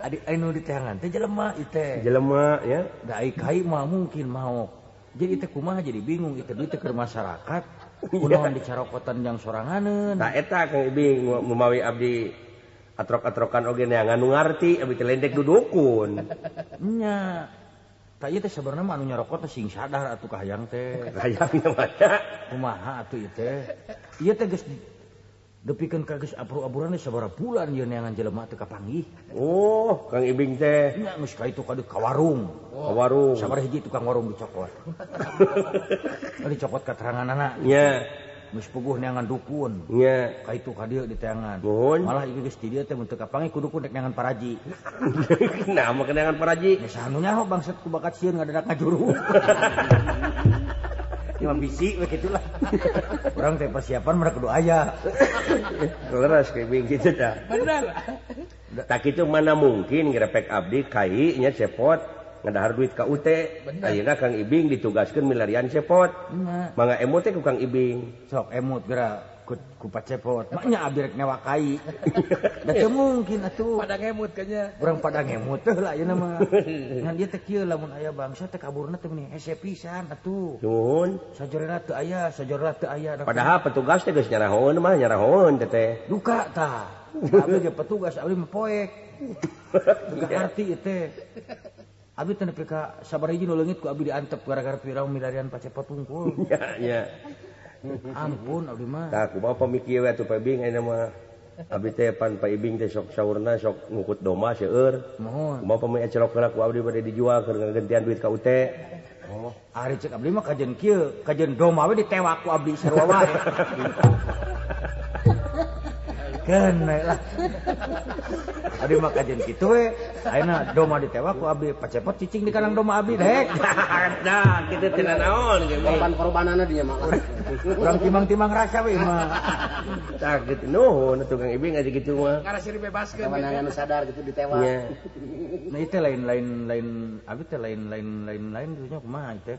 Adi anu diteangan teh jelema ieu teh. Jelema ya. Da ai kai mah mungkin maok. Jadi teh kumaha jadi bingung itu duit teh keur masyarakat kunaon dicarokotan jang soranganeun. Tah eta Kang Ibing mumawi abdi atrok-atrokan oge neangan nu ngarti abdi teh lendek dudukun. Nya. Tah ieu teh sabenerna mah anu nyarokot teh sing sadar atuh kahayang teh. Kahayangna mah kumaha atuh ieu teh. Ieu teh geus depikeun ka geus abur-aburan sabaraha bulan ieu neangan jelema teu kapanggih. Oh, Kang Ibing teh. Nya geus ka itu ka warung. Ka warung. Sabaraha hiji tukang warung dicokot. Dicokot kateranganana. Nya. Geus puguh neangan dukun. Nya. Ka itu ka dieu diteangan. Nuhun. Malah ieu geus di dieu teh mun teu kapanggih kudu rek neangan paraji. Nah, mah neangan paraji. Nya saha nu nyaho bangsat ku bakat sieun ngadadak ngajuru. Cuma bisi we kitu lah. Urang teh persiapan mereka kudu aya. Leres kayak begitu tah. Bener. Tak itu mana mungkin ngrepek abdi kai nya cepot ngadahar duit ka UT. Ayeuna Kang Ibing ditugaskeun milarian cepot. Mangga emut teh ku Kang Ibing. Sok emut geura ku pacepot. Maknya abdi rek nyewa kai. Da teu mungkin atuh. Pada ngemut kayaknya. Urang pada ngemut teh lah ayeuna mah. Ngan dieu teh kieu lamun aya bangsa teh kaburna teh meni hese pisan atuh. Nuhun. Sajorna teu aya, sajorna teu aya. Padahal petugas teh geus nyarahoeun mah, nyarahoeun teh teh. Duka tah. Abdi ge petugas abdi mah poek. Teu arti ieu teh. Abdi teh nepi ka sabaraha nu leungit ku abdi diantep gara-gara pirang milarian pacepot wungkul. Nya nya. Ampun abdi mah. Tah kumaha pamikir we atuh Pak Ibing ayeuna mah. Abdi teh pan Pak Ibing teh sok saurna sok ngukut domba seueur. Mohon. Kumaha pami ecelok heula ku abdi bade dijual keur ngagentian duit ka UT. Oh, ari cek abdi mah kajeun kieu, kajeun domba we ditewak ku abdi sarua wae. Keun we lah. Abdi mah kajeun kitu we, ayeuna domba ditewak ku abdi pacepot cicing di kandang domba abdi dek. Nah, kitu teh naon korban-korbanana dinya mah. Urang timang-timang rasa we mah. Tah kitu nuhun atuh Kang Ibing aja kitu mah. Ngarasa dibebaskeun. Kewenangan nu sadar gitu ditewak. Nah itu lain-lain lain abdi teh lain-lain lain-lain kitu nya kumaha teh.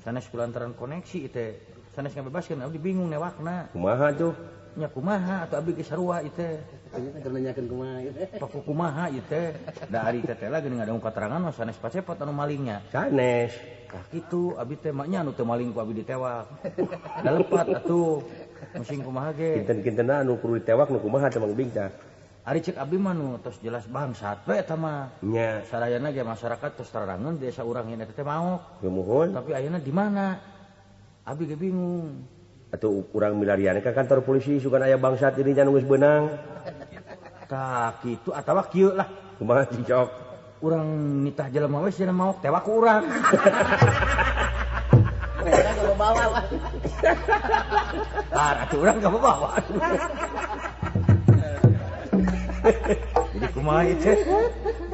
Sanes kulantaran koneksi teh. Sanes ngabebaskeun abdi bingung newakna. Kumaha tuh? Nya kumaha atuh abdi ge sarua ieu teh. Teu nanyakeun kumaha ieu teh. Paku kumaha ieu teh. Da ari teh teh lah geuning ngadang katerangan mah sanes pacepot anu malingnya. Sanes. Tah kitu abdi teh maknya anu teu maling ku abdi ditewak. Da lepat atuh. Musing kumaha ge. Kinten-kintenna anu kudu ditewak nu kumaha teh Mang Bing tah. Ari cek abdi mah nu tos jelas bangsat we eta mah. Nya. Sarayana ge masyarakat tos tararangeun desa urang ieu teh maok. Gemuhun. Tapi ayeuna di mana? Abdi ge bingung. Atuh urang milarian ka kantor polisi sugan aya bangsat dirinya nu geus beunang. Tah kitu atawa kieu lah. Kumaha cicok? Urang nitah jelema we cenah maok tewak ku urang. Eta kabawa. Tah atuh urang kabawa. Jadi kumaha ieu teh?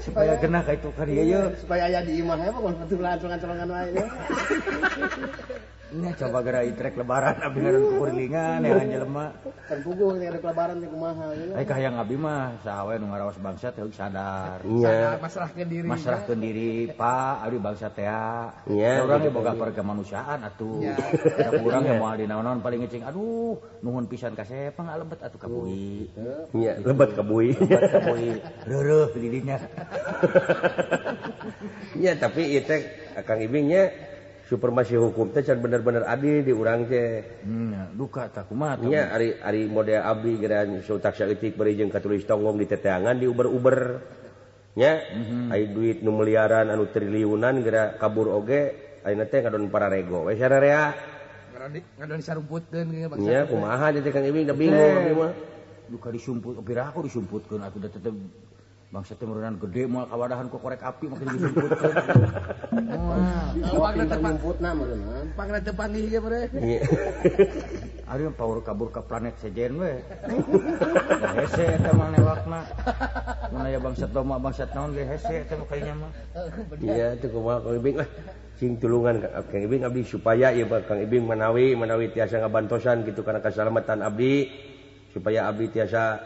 Supaya genah ka itu ka dieu ye. Supaya aya di imah we pokona colongan-colongan wae. Nya coba geura itrek lebaran abdi ngaran kukurilingan ya jelema. Kan puguh teh rek lebaran teh kumaha gitu. Ai kahayang abdi mah saha we nu ngarawas bangsa teh sadar. Sadar masrahkeun diri. Masrahkeun diri, Pak, abdi bangsa teh. Nya urang ge boga perkemanusiaan atuh. Da urang ge moal dinaon-naon paling ngecing aduh nuhun pisan ka sepang alebet atuh ka bui. Nya lebet ka bui. Lebet ka bui. Reureuh di dinya. Nya tapi ieu teh Kang Ibing nya supremasi hukum teh can bener-bener adil di urang teh. Duka tah kumaha tah. Nya ari ari model abdi geura sautak saeutik bari jeung katulis tonggong di teteangan diuber-uber. Nya aya duit nu miliaran anu triliunan geura kabur oge ayeuna teh ngadon pararego we sararea. Ngadon disarumputkeun ge bangsa. Nya kumaha teh Kang Ibing da bingung abdi mah. Duka disumput piraha ku disumputkeun atuh da tetep bangsa teh meureunana gede moal kawadahan ku korek api makin disumputkeun. Wah, pinter ngumputna meureunna. Pangna teu panggih ge meureun. Ari power kabur ka planet sejen we. Da hese eta mah newakna. Mun aya bangsat domba bangsat naon ge hese eta mah kayaknya mah. Iya teu kumaha Kang Ibing lah. Sing tulungan Kang Ibing abdi supaya ieu Kang Ibing manawi manawi tiasa ngabantosan kitu kana kasalamatan abdi supaya abdi tiasa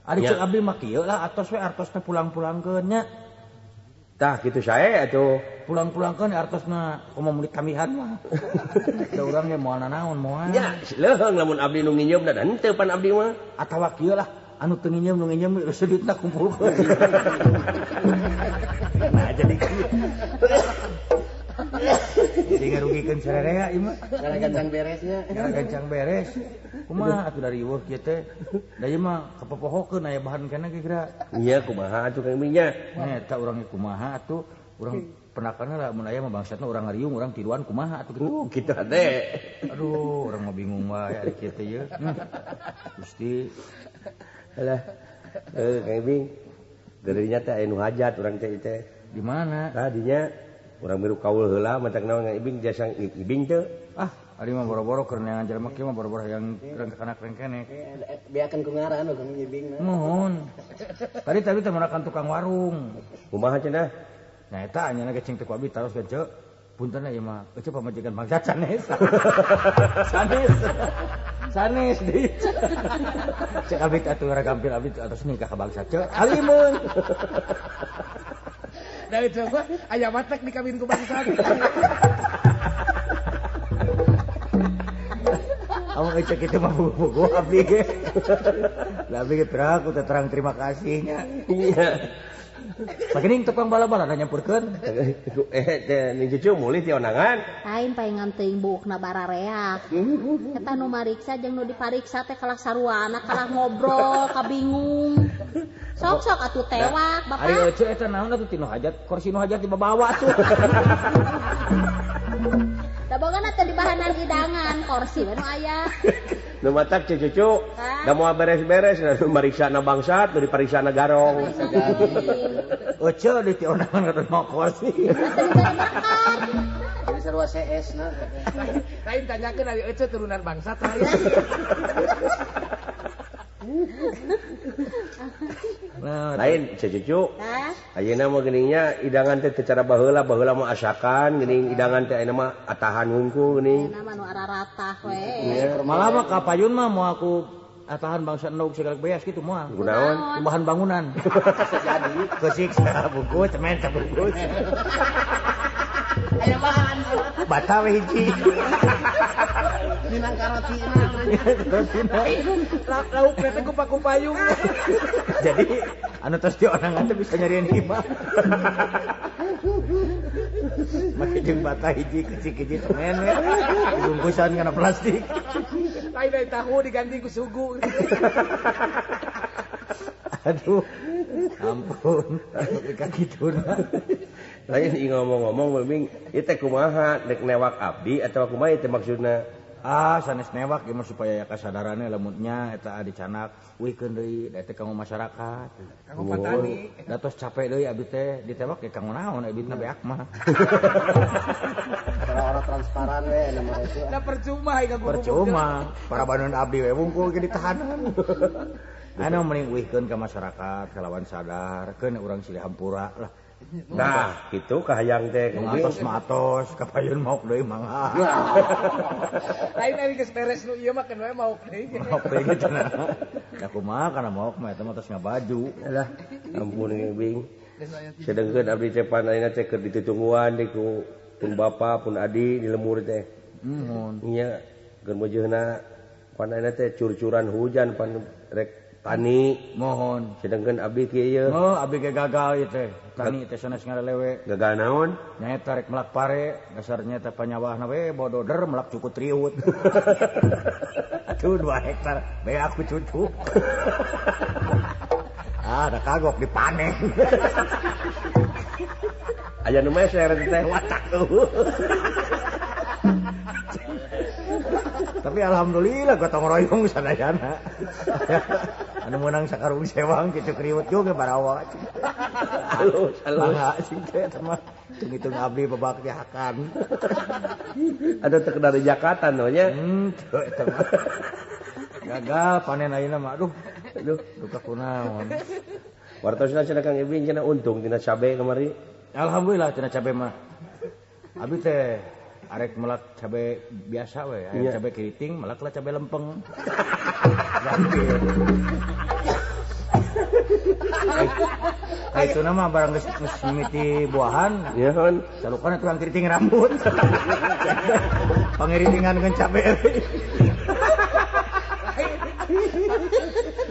ari cek abdi mah kieu lah atos we artosna pulang-pulangkeun nya. Tah kitu sae atuh. Pulang-pulangkeun artosna komo mulit kamihan mah. Da urang ge moal nanaon moal. Nya leuheung lamun abdi nu nginjeum da henteu pan abdi mah. Atawa kieu lah anu teu nginjeum nu nginjeum geus duitna kumpulkeun. Nah jadi kieu. Jadi ngarugikeun sararea ieu mah. Gara gancang beresnya. Gara gancang beres. Kumaha atuh dari eueuh kieu teh. Da ieu mah kapopohokeun aya bahan kana ge geura. Nya kumaha atuh Kang Ibing nya. Eta urang ge kumaha atuh. Urang penakanna lah mun aya mah bangsatna urang ngariung urang tiluan kumaha atuh kitu. Kitu hade. Aduh, urang mah bingung wae ari kieu teh ieu. Gusti. Alah. Kang Ibing. Geurinya teh aya nu hajat urang teh teh. Di mana? Tah dinya urang miru kaul heula matak naon Kang Ibing jasa Ibing teu. Ah, ari mah boro-boro keur neangan jelema kieu mah boro-boro hayang kana rengkenek. Beakeun ku ngaran Kang Ibing mah. Nuhun. Tadi tadi teh manakan tukang warung. Kumaha cenah? Nah eta anyana ge cing teh ku abdi taros ge ceu. Punten ieu mah eceu pamajikan bangsa sanes. Sanes. Sanes deui. Cek abdi atuh ragampil abdi atos nikah ka bangsa ceu. Alimun. Dari coba aya matek dikawin ku bangsat. Amun ecek itu mah buku abdi ge. Lah abdi ge piraku teh terang terima kasihnya. Iya. Pagening tepang bala-bala da nyampurkeun. Teh ning cucu mulih ti ondangan. Lain paengan teuing buukna barareak. Eta nu mariksa jeung nu dipariksa teh kalah saruana kalah ngobrol kabingung. Sok-sok atuh tewak bapak. Ari ece eta naon atuh tinu hajat kursi nu hajat dibawa atuh. Da bogana teh dibahanan hidangan kursi we nu aya. Nu matak cucu da moal beres-beres nu mariksana bangsat nu dipariksana garong. Ece di ti ondangan ka mau kursi. Jadi sarua CS na. Lain tanyakeun ari ece turunan bangsat lain. Nah, lain cucu. Ayeuna mah geuningnya hidangan teh cara baheula baheula mah asakan geuning hidangan teh ayeuna mah atahan hungkul geuning. Ayeuna mah nu araratah we. Malah mah ka payun mah moal ku atahan bangsa endog segala beas kitu moal. Kunaon? Bahan bangunan. Jadi keusik sabungkus cemen sabungkus. Aya bahan. Bata we hiji. Minang karotina. Lauk teh ku paku payung. Jadi anu tos di ondangan teh bisa nyariin imah. Make jeung bata hiji kecik hiji semen we. Dibungkusan kana plastik. Lain dari tahu diganti ku sugu. Aduh. Ampun, ka kituna. Lain ngomong-ngomong bing ieu teh kumaha dek newak abdi atawa kumaha ieu teh maksudna? Ah, sanes newak ieu mah supaya kasadaranna lamunnya eta dicanak wihkeun deui da teh kanggo masyarakat. Kanggo patani. Da tos capek deui abdi teh ditewak ge kanggo naon abdi na beak mah. Orang transparan we nama itu. Da percuma ieu guru. Percuma, para banun abdi we wungkul ge ditahanan. Anu mending wihkeun ka masyarakat kalawan sadar keun urang silih hampura lah. Nah, kitu kahayang teh atos mah atos kapayun maok deui mangga. Lain ari geus beres nu ieu mah keun we maok deui. Maok deui kitu nah. Da kumaha kana maok mah eta mah tos ngabaju. Alah, ampun bing. Sedengkeun abdi teh pan ayeuna teh keur ditutungguan deui ku pun bapa pun adi di lemur teh. Muhun. Nya keur meujeuna pan ayeuna teh curcuran hujan pan rek tani mohon sedangkan abdi kieu ieu. Oh, abdi ge gagal ieu teh. Tani teh sanes ngalelewe. Gagal naon? Nyaeta rek melak pare, dasarnya teh panyawahna we bododer melak cukup riut. Aduh 2 hektar, bae aku cucu. Ah, da kagok dipanen. Aya nu meser teh watak eueuh. Tapi alhamdulillah gotong royong sadayana. Anu meunang sakarung sewang kitu kriwut juga barawa. Halus, halus. Mangga sing teh eta mah hitung-hitung abdi babak hakan. Ada teu dari Jakarta no nya. Teu eta mah. Gagal panen ayeuna mah aduh. Aduh, duka kunaon. Wartosna cenah Kang Ibing cenah untung tina cabe kamari. Alhamdulillah tina cabe mah. Abi teh arek melak cabe biasa we, aya cabe keriting, melaklah cabe lempeng. Itu nama barang geus mimiti buahan. Iya kan. Calukan tukang keriting rambut. Pangiritingan dengan cabe.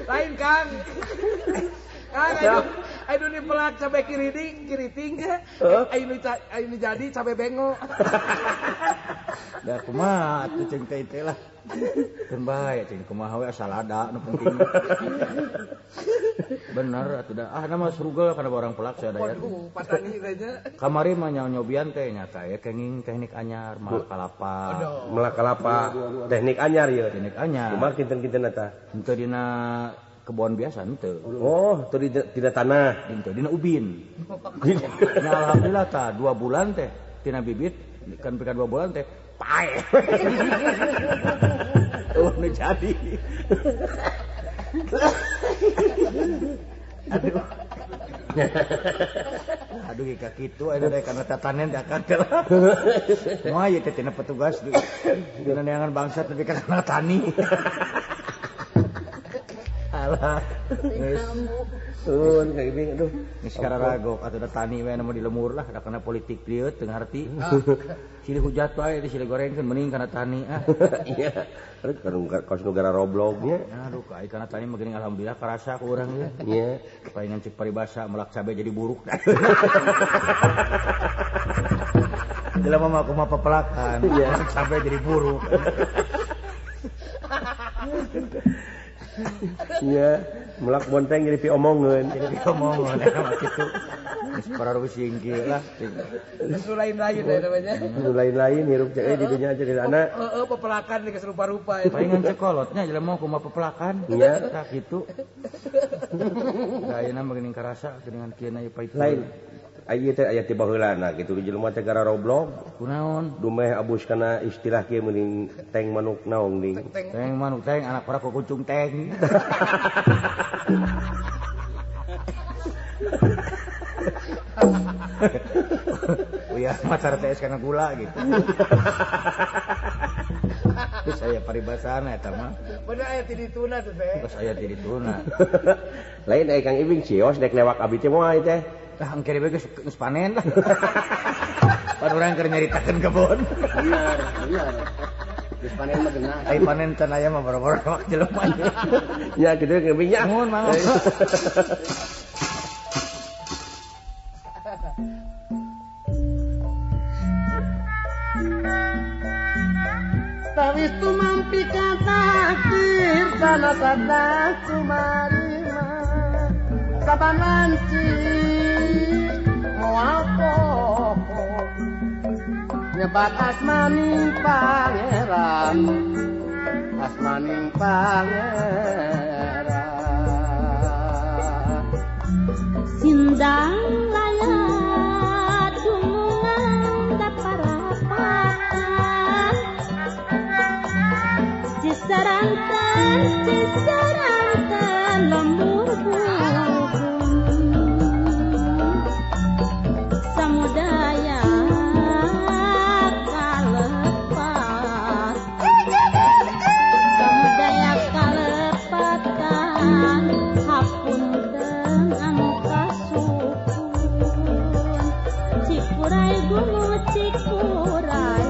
Lain Kang. Kang ayo nu pelak cabe keriting, ayo nu jadi cabe bengo. Da kumaha atuh ceung teh teh lah. Keun bae ceung kumaha we asal ada nu penting. Bener atuh da ah nama surugel kana orang pelak sadaya. Waduh, patani teh nya. Kamari mah nyobian teh nyata aya kenging teknik anyar melak kalapa. Melak kalapa teknik anyar ieu. Teknik anyar. Kumaha kinten-kinten eta? Henteu dina kebon biasa henteu. Oh, teu dina tanah. Henteu dina ubin. Nah, alhamdulillah tah 2 bulan teh tina bibit kan pika 2 bulan teh pae. Oh, nu jadi. Aduh. Aduh ka kitu aya deui kana tatanen da akang teh. Moal ieu teh tina petugas dina neangan bangsa tapi kana tani. Alah. Geus. Nuhun Kang Ibing aduh. Geus kararagok atuh da tani we nu di lemur lah da kana politik dieu teu ngarti. Silih hujat wae di silih gorengkeun mending kana tani ah. Iya. Aduh kos nu gara roblognya. Aduh ai kana tani mah geuning alhamdulillah karasa ku urang ge. Iya. Palingan cek paribasa melak cabe jadi buruk. Jelema mah kumaha pepelakan, melak cabe jadi buruk. Iya, melak bonteng jadi piomongeun. Jadi piomongeun eta mah kitu. Geus pararusing kieu lah. Geus lain-lain ya namanya. Nu lain-lain hirup cek di dunya aja di anak. Heeh, pepelakan geus rupa-rupa. Palingan cekolotnya jelema kumaha pepelakan. Iya, tah kitu. Da ayeuna mah geuning karasa geuningan kieu na ieu pait. Lain. Aya teh aya ti baheulana kitu jelema teh gara roblog. Kunaon? Dumeh abus kana istilah kieu meuning teng manuk naong ding. Teng manuk teng anak para kukucung teng. Uya macar teh kana gula gitu. Terus aya paribasana eta mah. Bener aya ti dituna tuh teh. Terus aya ti dituna. Lain aya Kang Ibing cios dek lewak abi teh moal teh. Lah engke we geus panen lah. Pan urang keur nyaritakeun kebon. Bener, bener. Geus panen mah geunah. Ai panen can aya mah boro-boro lewak jelema. Ya kitu Kang Ibing nya. Nuhun mangga. Tawis tumampi ka takdir kana sada kumarima saban lanci moal poho nyebat asmaning pangeran asmaning pangeran sindang layar dunungan daparapatan cisarantan cisarantan lembur samudaya kalepat samudaya kalepatan hapunten anu kasukun Cikuray gunung Cikuray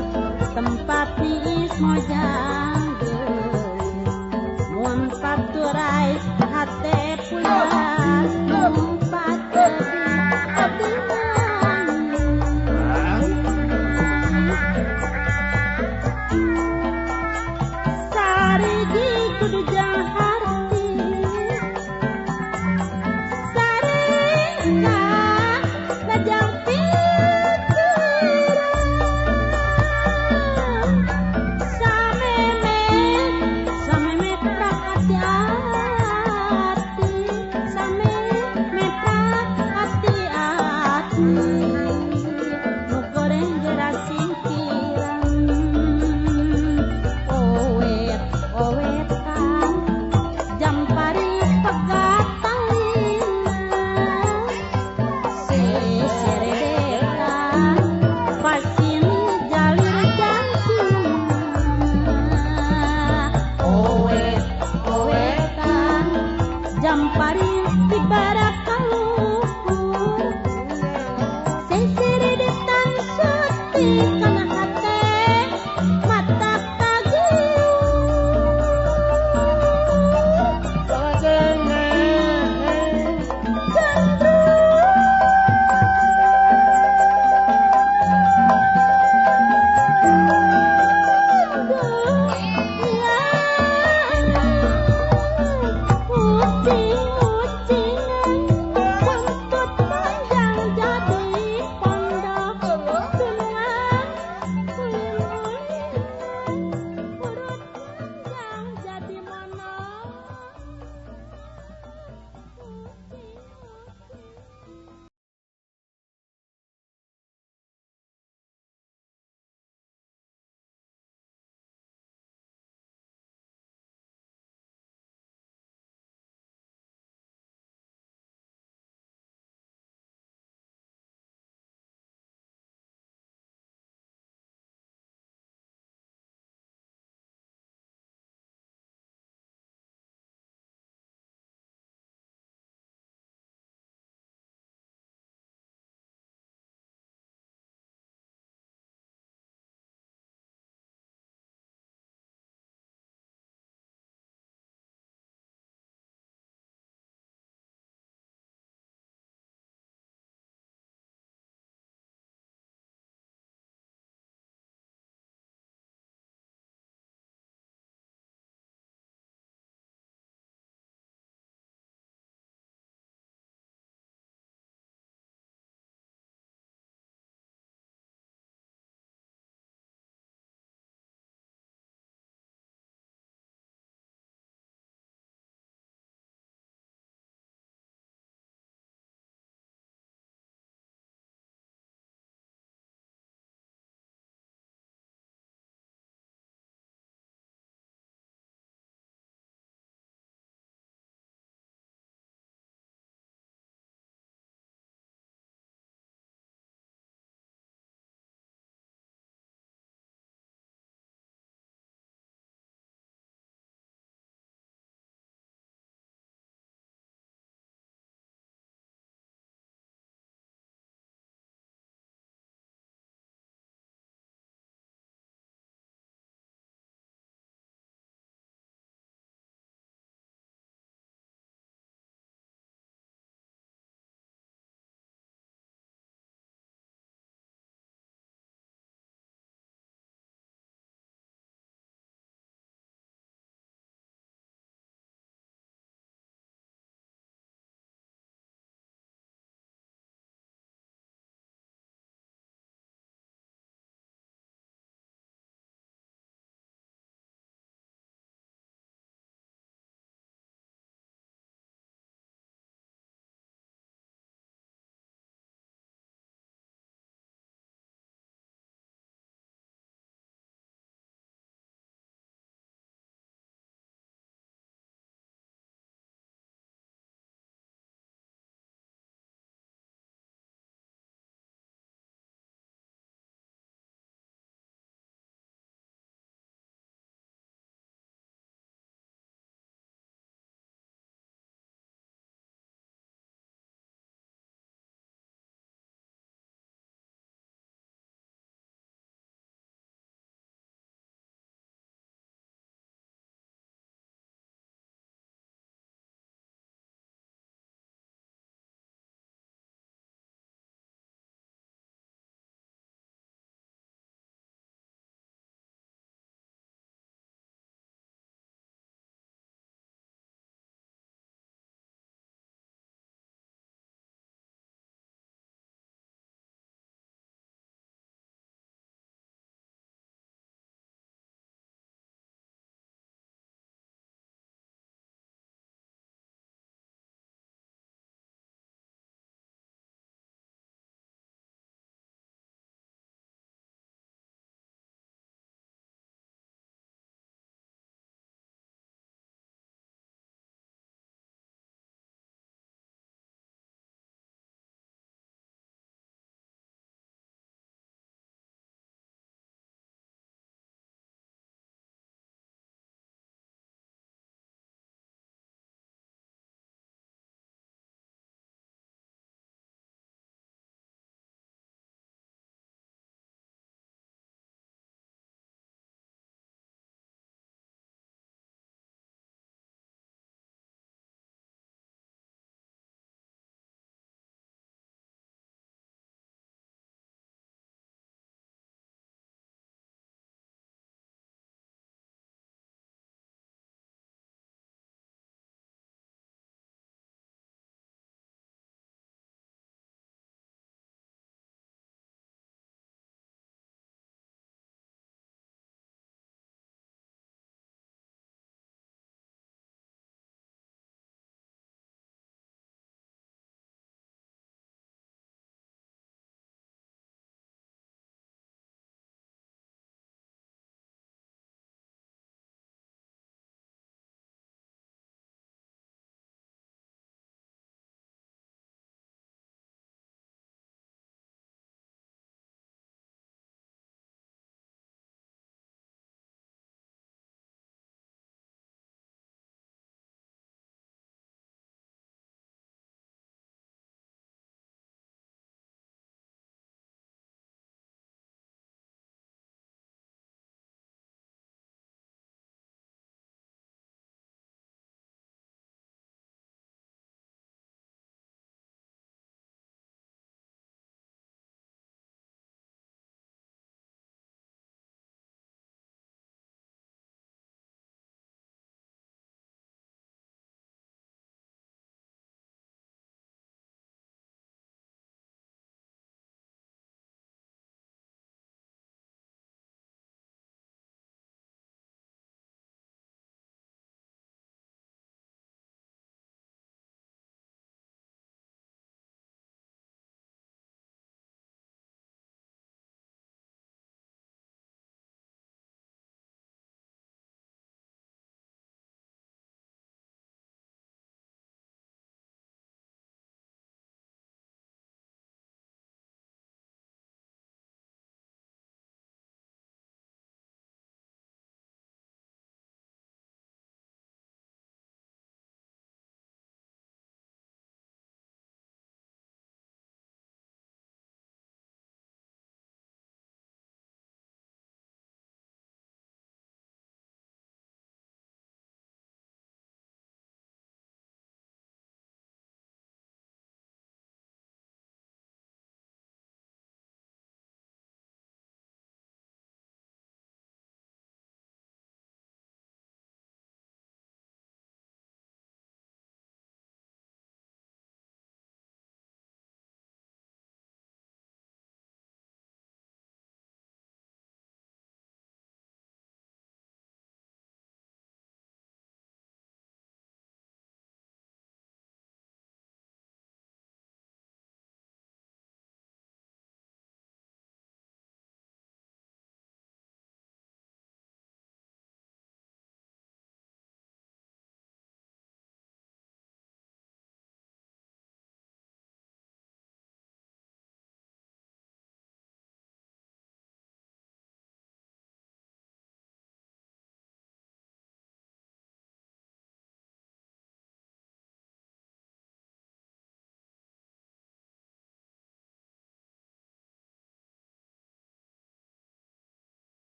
tempat niis mojang mun paturay hate puyas numpat tebi abdi sarigi kudu jang harti saringka lajang pikiran sameme sameme prakati ati sameme prakati ati nu goreng geura singkiran owet owetan jampari pegat talina seseredekan pasin jalir jantina owet owetan jampari di barakaluhur seseredetan suti kana hate mata kagiur Ucing-ucingan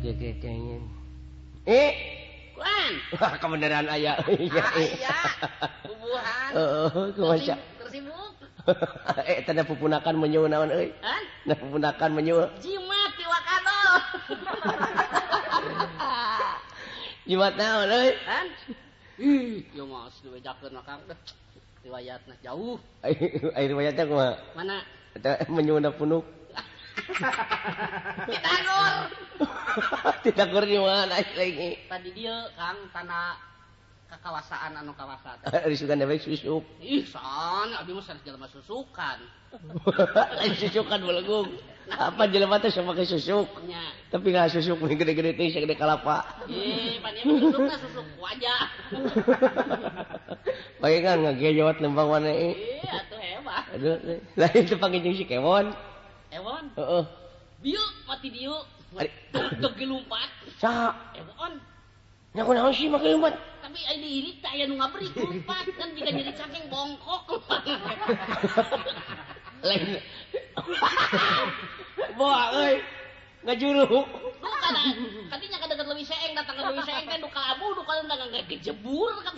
Keke eh kuan. Wah, kebenaran aya. Aya. Bubuhan. Heeh, kumaha? Tersibuk. Eh, tanda pupunakan menyu naon euy? Hah? Nah, pupunakan menyu. Jimat ti wakado. Jimat naon euy? Kan? Ih, ieu mah geus dibejakeun mah Kang. Riwayatna jauh. Ai riwayatna kumaha? Mana? Eta menyuna punuk. Titagor. Titagor di mana lagi? Tadi dieu Kang tanah kakawasaan anu kawasa. Risukan dewek susuk. Ih, san abdi mah sanes jelema susukan. Lain susukan belegung. Apa jelema teh sama ke susuk. Nya. Tapi nggak susuk mah gede-gede teh sagede kalapa. Ih, pan ieu susukna susuk wajah. Bae kan ngagejot lembang mana ieu. Ih, atuh hebat. Aduh, lain teh panggil jeung si Kewon. Ewon. Heeh. Bieu mati dieu. Teu gelumpat. Saha? Ewon. Nya kunaon sih make lumpat? Tapi ai diirit teh aya nu ngabrik lumpat kan jiga nyeri cakeng bongkok. Lain. Boa euy. Ngajuru. Bukan, kadinya ka deket Leuwi Seeng datang ke Leuwi Seeng teh nu kalabu nu kalendang ngagejebur ka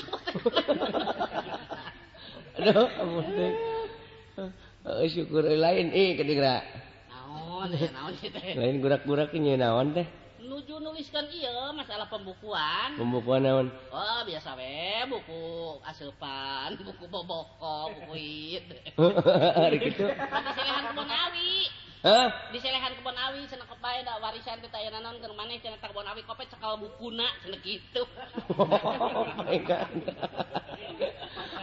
Aduh, ampun teh. Heeh, syukur lain ih kadigra. Naon, naon sih teh. Lain gurak-gurak nya naon teh. Nuju nuliskan iya masalah pembukuan. Pembukuan naon? Oh, biasa we buku asupan, buku boboko, buku ieu. Ari kitu. Diselehan kebon awi. Hah? Diselehan kebon awi cenah kebae da warisan teh aya naon keur maneh cenah kebon awi kopet cekal bukuna cenah kitu. Oh my God.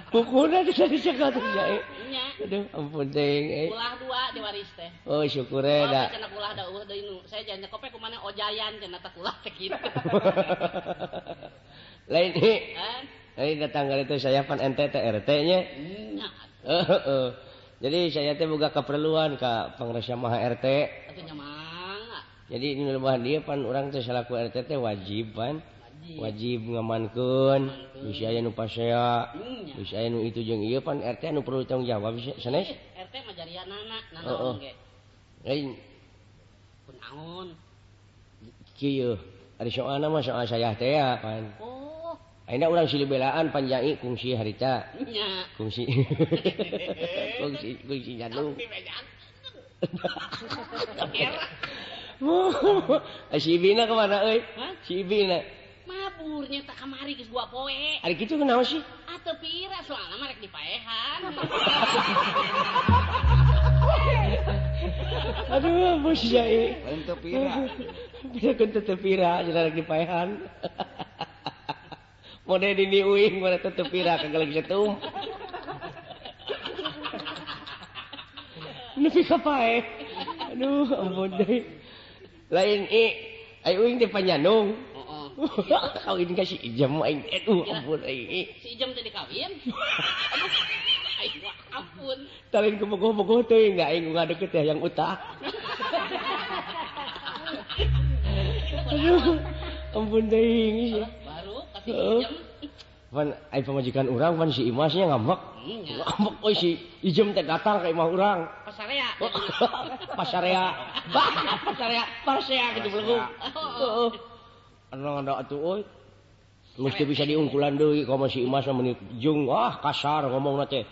Bukuna bisa dicekal teh nya. Nya. Aduh, ampun teh. Ulah dua diwaris teh. Oh, syukur we da. Cenah ulah da eueuh deui nu. Saya jangan kopet kumaha ojayan cenah teh ulah teh kitu. Lain ieu. Lain datang itu saya pan ente teh RT nya. Nya. Heeh. Jadi saya teh boga keperluan ka pangrasa maha RT. Atuh nya mangga. Jadi ini lebahan dia pan urang teh salaku RT teh wajib pan. Wajib ngamankeun, bisi aya nu pasea, bisi aya nu itu jeung ieu pan RT anu perlu tanggung jawab sanes. RT mah jarianana nanaon ge. Lain kunaon? Kieu, ari soalna mah soal saya teh ya pan. Oh. Ayeuna urang silih belaan panjang kungsi harita. Nya. Kungsi. Kungsi jadung. Si Ibina kemana euy? Si Ibina. Maburnya tak kamari geus dua poe. Ari kitu kunaon sih? Atuh pira soalna mah rek dipaehan. Aduh, bos jai. Lain teu pira. Pira kun teu pira cenah rek dipaehan. Mode dini uing mana teu pira kageleng setum. Nepi ka paeh. Aduh, ampun deui. Lain i, ai uing teh panyanung. Kawin ka si Ijam aing. Aduh, ampun aing. Si Ijam teh dikawin. Aduh, aing ampun. Talin kebogoh-bogoh teuing da aing ngadeukeut teh yang utah. Aduh, ampun teuing. Baru ka si Ijam. Pan ai pamajikan urang pan si Imasnya ngambek. Ngambek euy si Ijem teh datang ka imah urang. Pasarea. Pasarea. Pasarea, pasarea kitu belegung. Heeh. Anu atuh euy. Mesti bisa diungkulan deui ka si Imas mah meuni jeung ah kasar ngomongna teh.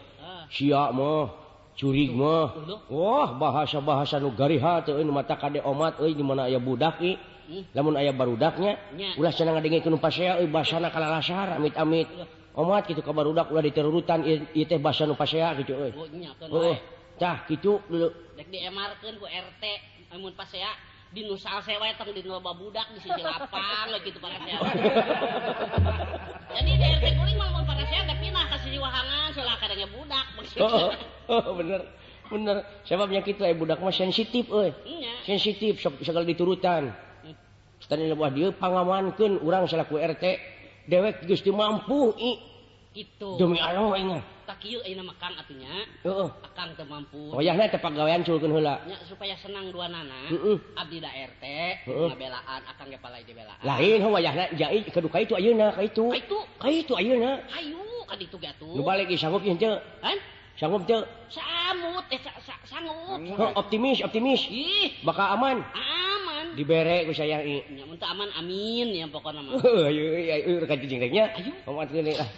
Sia mah curig mah. Wah, bahasa-bahasa nu gariha teh euy nu mata kade omat euy di mana aya budak ieu. Lamun aya barudaknya ulah cenah ngadengkeun nu pasea euy basana kalalasar amit-amit. Omat kitu ka barudak ulah diterurutan ieu teh basa nu pasea kitu euy. Heuh. Tah kitu dulu. Dek diemarkeun ku RT amun pasea di nu salse wae tong di nu loba budak di sisi lapang we kitu parasea. Jadi di RT kuring mah mun parasea teh pindah ka sisi wahangan solah kadangnya budak maksudnya. Oh, bener. Bener. Sebabnya kitu aya budak mah sensitif euy. Sensitif segala diturutan. Tadi lebuah dia pangamankeun urang salaku RT dewek geus teu mampu i kitu. Demi Allah aing. Tak kieu ayeuna mah Kang atuh nya. Heeh. Akang teu mampu. Wayahna teh pagawean culkeun heula. Nya supaya senang duanana. Heeh. Abdi da RT ngabelaan akang ge palai dibelaan. Lain heuh wayahna jai kudu ka itu ayeuna ka itu. Ka itu. Ka itu ayeuna. Hayu ka ditu ge atuh. Nu balik ge sanggup henteu? Hah? Sanggup teu? Samut sanggup. Optimis, optimis. Ih, bakal aman. Aman. Dibere ku sayang ieu. Nya mun teu aman amin ya pokona mah. Heuh ayo ayo rek cicing rek nya. Ayo. Omat deui lah.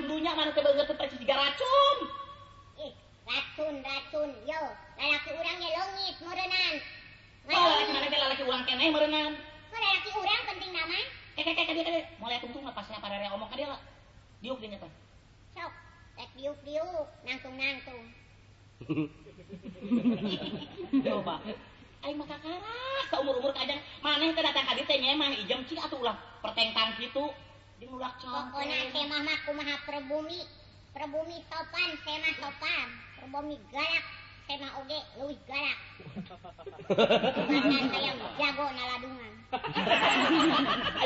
racun dunya mana teh beungeut teh percis jiga racun. Ih, racun yo, lalaki urang ge leungit meureunnan. Oh, lalaki mana teh lalaki urang keneh meureunnan. Oh, lalaki urang penting nama. Kek dia mulai tungtung mah pasnya parere omong ka dia lah. Diuk dia nyata. Sok, rek diuk-diuk, nangtung-nangtung. Coba. Aing mah kakarak saumur-umur kajang maneh teh datang ka dieu teh nyemah ijem cik atuh ulah pertengtang kitu. Jeung ulah cong. Pokona semah mah kumaha perbumi. Perbumi sopan, semah sopan. Perbumi galak, semah oge leuwih galak. Karena hayam jago naladungan.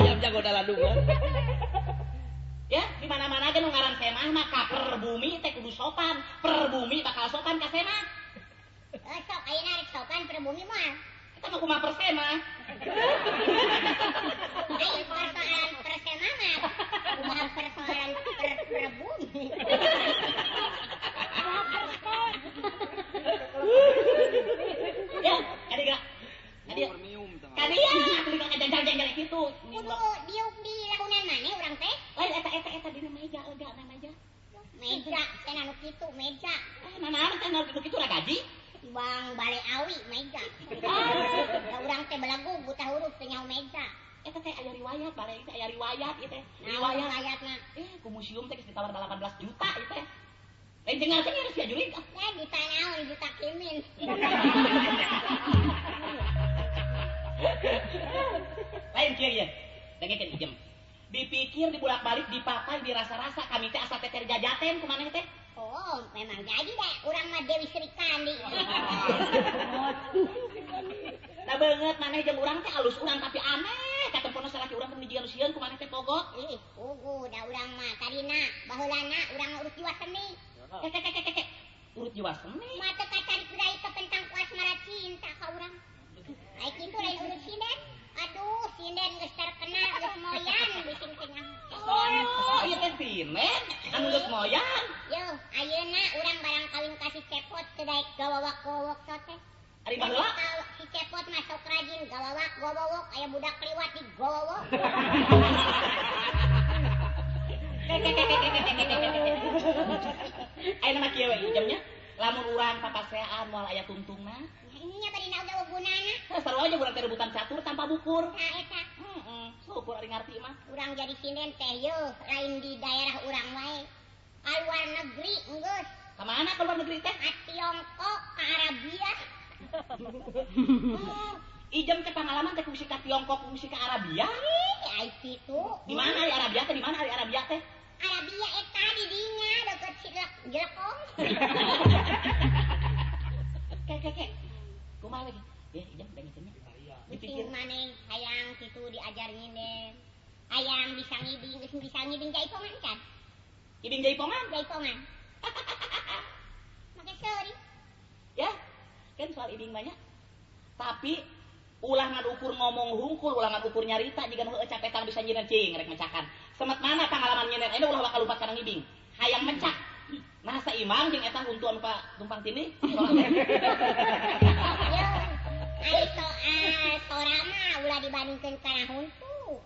Ayam jago naladungan. Ya, di mana-mana ge nu ngaran semah mah ka perbumi teh kudu sopan. Perbumi bakal sopan ka semah. Sok ayeuna rek sopan perbumi mah. Eta mah kumaha persema. Ai persoalan persema mah kumaha persoalan perbumi. Ya, kadieu. Kadieu. Kadieu atuh kajang-jang kitu. Kudu diuk di lahunan maneh urang teh. Lain eta dina meja lega na meja. Meja cenah nu kitu meja. Nanaon teh nu kitu ragaji? Bang bale awi meja. Da urang teh belagu buta huruf teu nyaho meja. Eta teh aya riwayat bale teh aya riwayat ieu teh. Riwayatna. Ku museum teh geus ditawar 18 juta ieu teh. Lain dengar teh geus sia jurig. Ya juta naon juta kimin. Lain kieu ye. Dengekeun ijem. Dipikir dibulak-balik dipapai dirasa-rasa kami teh asa teh jajaten ku maneh teh. Oh, memang jadi deh. Urang mah Dewi Sri Kandi. Nah banget maneh jeung urang teh alus urang tapi aneh. Katempono salaki urang teh jiga nu sieun ku maneh teh pogot. Ih, pugu da urang mah tadina baheulana urang mah urut jiwa seni. Kek. Urut jiwa seni. Mah teu kacarik deui tentang ku asmara cinta ka urang. Ai kitu lain urut sinden. Aduh, sinden geus terkenal geus moyan bising teh nyaho. Oh, ieu teh sinden anu geus moyan. Yo, ayeuna urang barang kawin ka si Cepot teu daek gawawak-gawawok teh. Ari baheula si Cepot mah sok rajin gawawak gawawok aya budak liwat di gawawok. Ayeuna mah kieu we ijemnya. Lamun urang papasean moal aya tungtungna. Nya bari na oge gunana. Sarua aja urang teh rebutan catur tanpa bukur. Nah eta. Heeh, syukur ari ngarti mah. Urang jadi sinden teh yeuh lain di daerah urang wae. Ka luar negeri enggeus. Ka mana ka luar negeri teh? Ka Tiongkok, ka Arabia. Ijem teh pangalaman teh kungsi ka Tiongkok, kungsi ka Arabia. Ih, ai kitu. Di mana ari Arabia teh? Di mana ari Arabia teh? Arabia eta di dinya deukeut Cilek Jelekong. Kek. Kumaha lagi? Ya, ijem dengekeun nya. Dipikir maneh hayang kitu diajar nyinden. Hayang bisa ngibing, geus bisa ngibing jaipongan kan? Ibing jaipongan? Jaipongan. Make seuri. Ya, kan soal ibing banyak. Tapi ulah ngan ukur ngomong hungkul, ulah ngan ukur nyarita jiga nu heueuh capetang bisa nyinden cing rek mecakan. Semet mana pangalaman nyinden ayeuna ulah bakal lupa kana ngibing. Hayang mecak. Nah saimang jeung eta huntu anu tumpang tindih. Yo, ai soal sora mah ulah dibandingkeun kana huntu.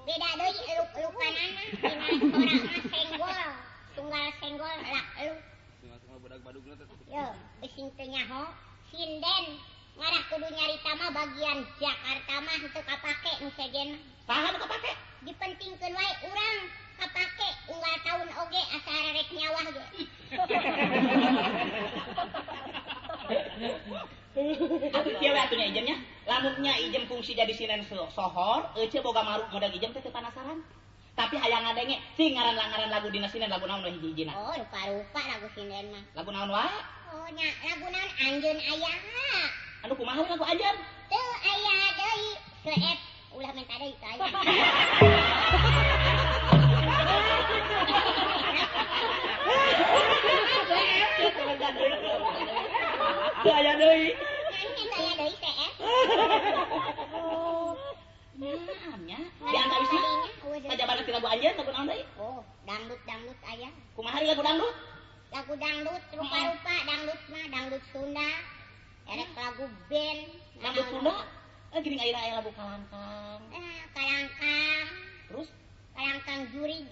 Beda deui eluk-elukanana dina sora mah senggol, tunggal senggol lak eluk. Yo, bising teu nyaho, sinden ngarah kudu nyarita mah bagian Jakarta mah henteu kapake nu sejen mah. Saha nu kapake? Dipentingkeun wae urang kapake unggal taun oge asa rarek nyawah ge. Atuh kieu we atuh nya ijem nya. Lamun nya ijem kungsi jadi sinden sohor, euceu boga maru modal ijem teh teu panasaran. Tapi hayang ngadenge cing ngaran-ngaran lagu dina sinden lagu naon we hiji-hijina. Oh, rupa-rupa lagu sinden mah. Lagu naon wae? Oh nya, lagu naon anjeun aya. Anu kumaha lagu anjeun? Teu aya deui, seep ulah menta deui teu aya. Teu aya deui. Teu aya deui seep. Oh. Nya, di antawis mah pajabaran ti lagu anjeun lagu naon deui? Oh, dangdut-dangdut aya. Kumaha lagu dangdut? Lagu dangdut rupa-rupa dangdut mah dangdut Sunda. Erek lagu band. Dangdut Sunda? Geuning ayeuna aya lagu kalangkang. Kalangkang. Terus Kalangkang jurig.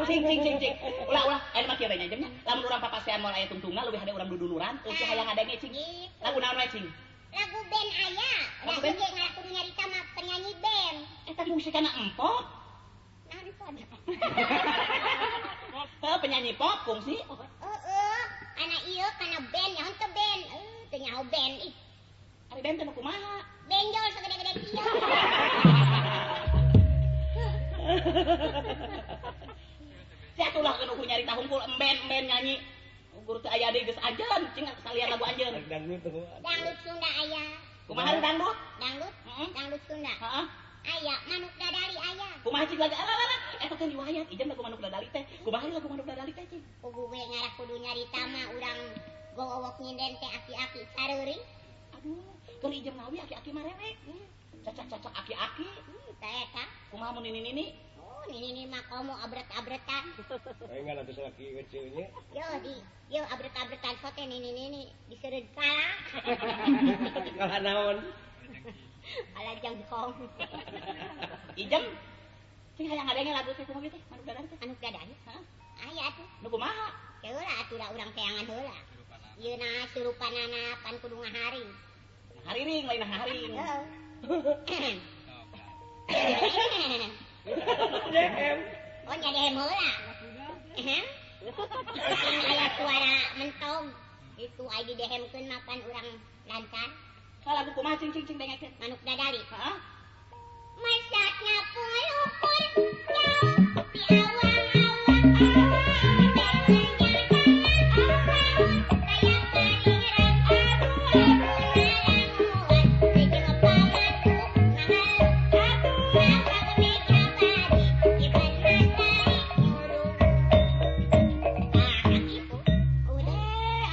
Cing cing cing cing. Ulah ulah aya mah kieu bae nya jamnya. Lamun urang papasean moal aya tungtungna leuwih hade urang duduluran, eueuh hayang ngadenge cing. Lagu naon wae cing? Lagu band aya. Lagu band? Ge ngalah kudu nyarita mah penyanyi band. Eta musikana empok. Naon pon? Heuh penyanyi pop kungsi. Heeh, kana ieu kana band nyaho teu band. Teu nyaho band ih. Ari band teh nu kumaha? Benjol sagede-gede kieu. Sia tulah nu nyarita hungkul emben-emben nyanyi. Guru teu aya deui geus ajeun, cing salian lagu anjeun. Dangdut teh. Dangdut Sunda aya. Kumaha dangdut? Dangdut? Dangdut Sunda. Heeh. Aya manuk dadali aya. Kumaha cing lagu alah eta teh riwayat ijem lagu manuk dadali teh. Kumaha lagu manuk dadali teh cing? Puguh we ngarah kudu nyarita mah urang gowok nyinden teh aki-aki careuri. Aduh, keur ijem nawi aki-aki mah rewek. Cacak-cacak aki-aki. Tah eta. Kumaha mun nini-nini? Oh, nini-nini mah komo abret-abretan. Enggak atuh salaki kecil nya. Yo di, yo abret-abretan sote nini-nini diseureud kala. Kala naon? Kala jengkong. Ijem. Cing hayang ngadenge lagu teh kumaha teh? Manuk dadali teh. Manuk dadali? Heeh. Aya atuh. Nu kumaha? Heula atuh da urang teangan heula. Ieu na surupanana pan kudu ngaharing. Hariring lain haring. Heeh. Dehem. Oh nya dehem heula. Heeh. Aya suara mentog. Itu ai didehemkeun mah pan urang lancar. Lagu kumaha cing cing cing dengekeun? Manuk dadali. Heeh. Masaknya pulukur jauh di awang-awang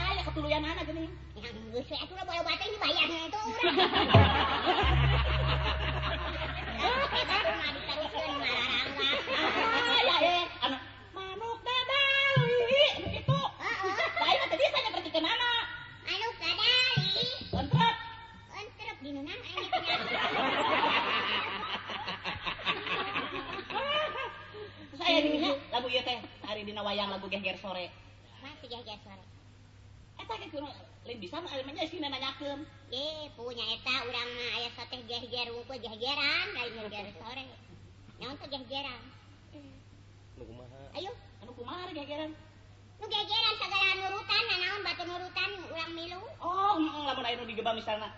Aya ketuluyanana geuning. Geus we atuh lah bola batu ini bayar henteu urang. Manuk dadali kitu. Lain mah teu bisa nyapertikeunana. Manuk dadali. Entrep. Entrep di nu naon aing. Terus aya di dinya lagu ieu teh ari dina wayang lagu Gehger Sore. Masih Gehger Sore. Eta ge kudu lain bisa mah nya sina nanyakeun. Ye, punya eta urang mah aya soteh gehger wungkul gehgeran lain gehger sore. Naon teh gehgeran? Nu kumaha? Ayo, anu kumaha gehgeran? Nu gehgeran sagala nurutan, naon batu nurutan urang milu. Oh, heeh lamun aya nu digebang misalna.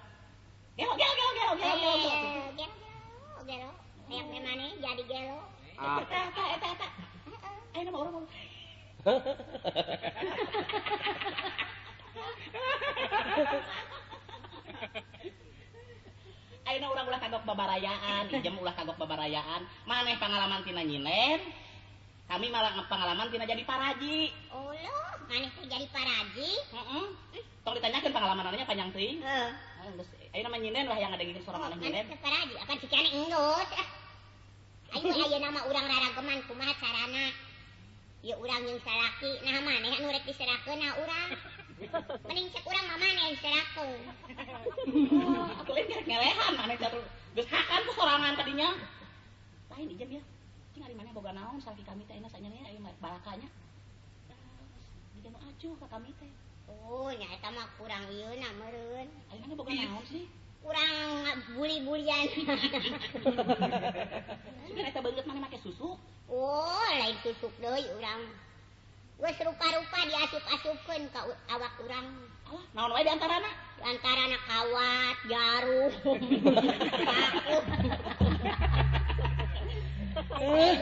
Gelo gelo gelo gelo gelo gelo. Gelo gelo. Hayang we maneh jadi gelo. Eta eta eta eta. Ayeuna mah urang. Ayeuna urang ulah kagok babarayaan, ijem ulah kagok babarayaan. Maneh pangalaman tina nyinen, kami malah pengalaman tina jadi paraji. Uluh, maneh teh jadi paraji? Heeh. Tong ditanyakeun pengalamanannya panjang teuing. Heeh. Geus ayeuna mah nyinen lah yang ngadengikeun suara maneh nyinen. Maneh teh paraji, apan sikana enggeus. Ayo ayeuna mah urang rarageman kumaha carana? Ieu urang jeung salaki, nah maneh anu rek diserahkeun na urang. Mending cek urang mah maneh diserahkeun. Oh, atuh lain gerek ngelehan maneh catur. Geus hakan ku sorangan tadinya. Lain ijem ya. Cing ari maneh boga naon salaki kami teh ayeuna sanyana aya balakanya. Dijanu acuh ka kami teh. Oh, nya eta mah kurang ieu na meureun. Ari maneh boga naon sih? Kurang buli-bulian. Sugan eta beungeut maneh make susuk. Oh, lain susuk deui urang. Geus rupa-rupa diasup-asupkeun ka awak urang. Alah, naon wae di antarana? Di antarana kawat, jarum, paku.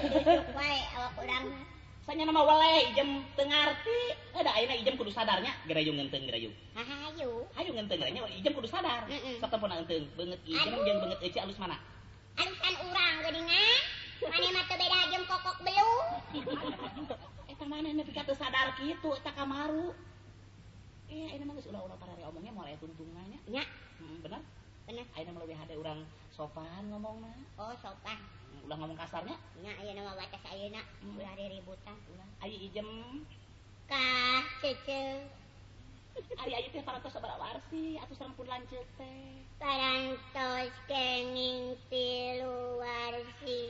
Susuk wae awak urang. Sanyana mah weleh ijem teu ngarti. Da ayeuna ijem kudu sadarnya, gerayung ngeunteung gerayung. Hayu. Hayu ngeunteung gerayung ijem kudu sadar. Sok tempona eunteung, beungeut ijem jeung beungeut euci alus mana? Alusan urang geuningan. Maneh mah teu beda jeung kokok belung. Eta maneh nepi ka teu sadar kitu eta kamaru. Ayeuna mah geus ulah-ulah parare omongnya moal aya tuntunganna nya. Nya. Heeh, bener? Bener. Ayeuna mah leuwih hade urang sopan ngomongna. Oh, sopan. Ulah ngomong kasarnya. Nya ayeuna mah batas ayeuna ulah riributan. Ulah. Ayo ijem ka cece. Ari ayeuna teh parantos sabaraha warsi atuh sareng pun lanceuk teh. Parantos kenging 3 warsi.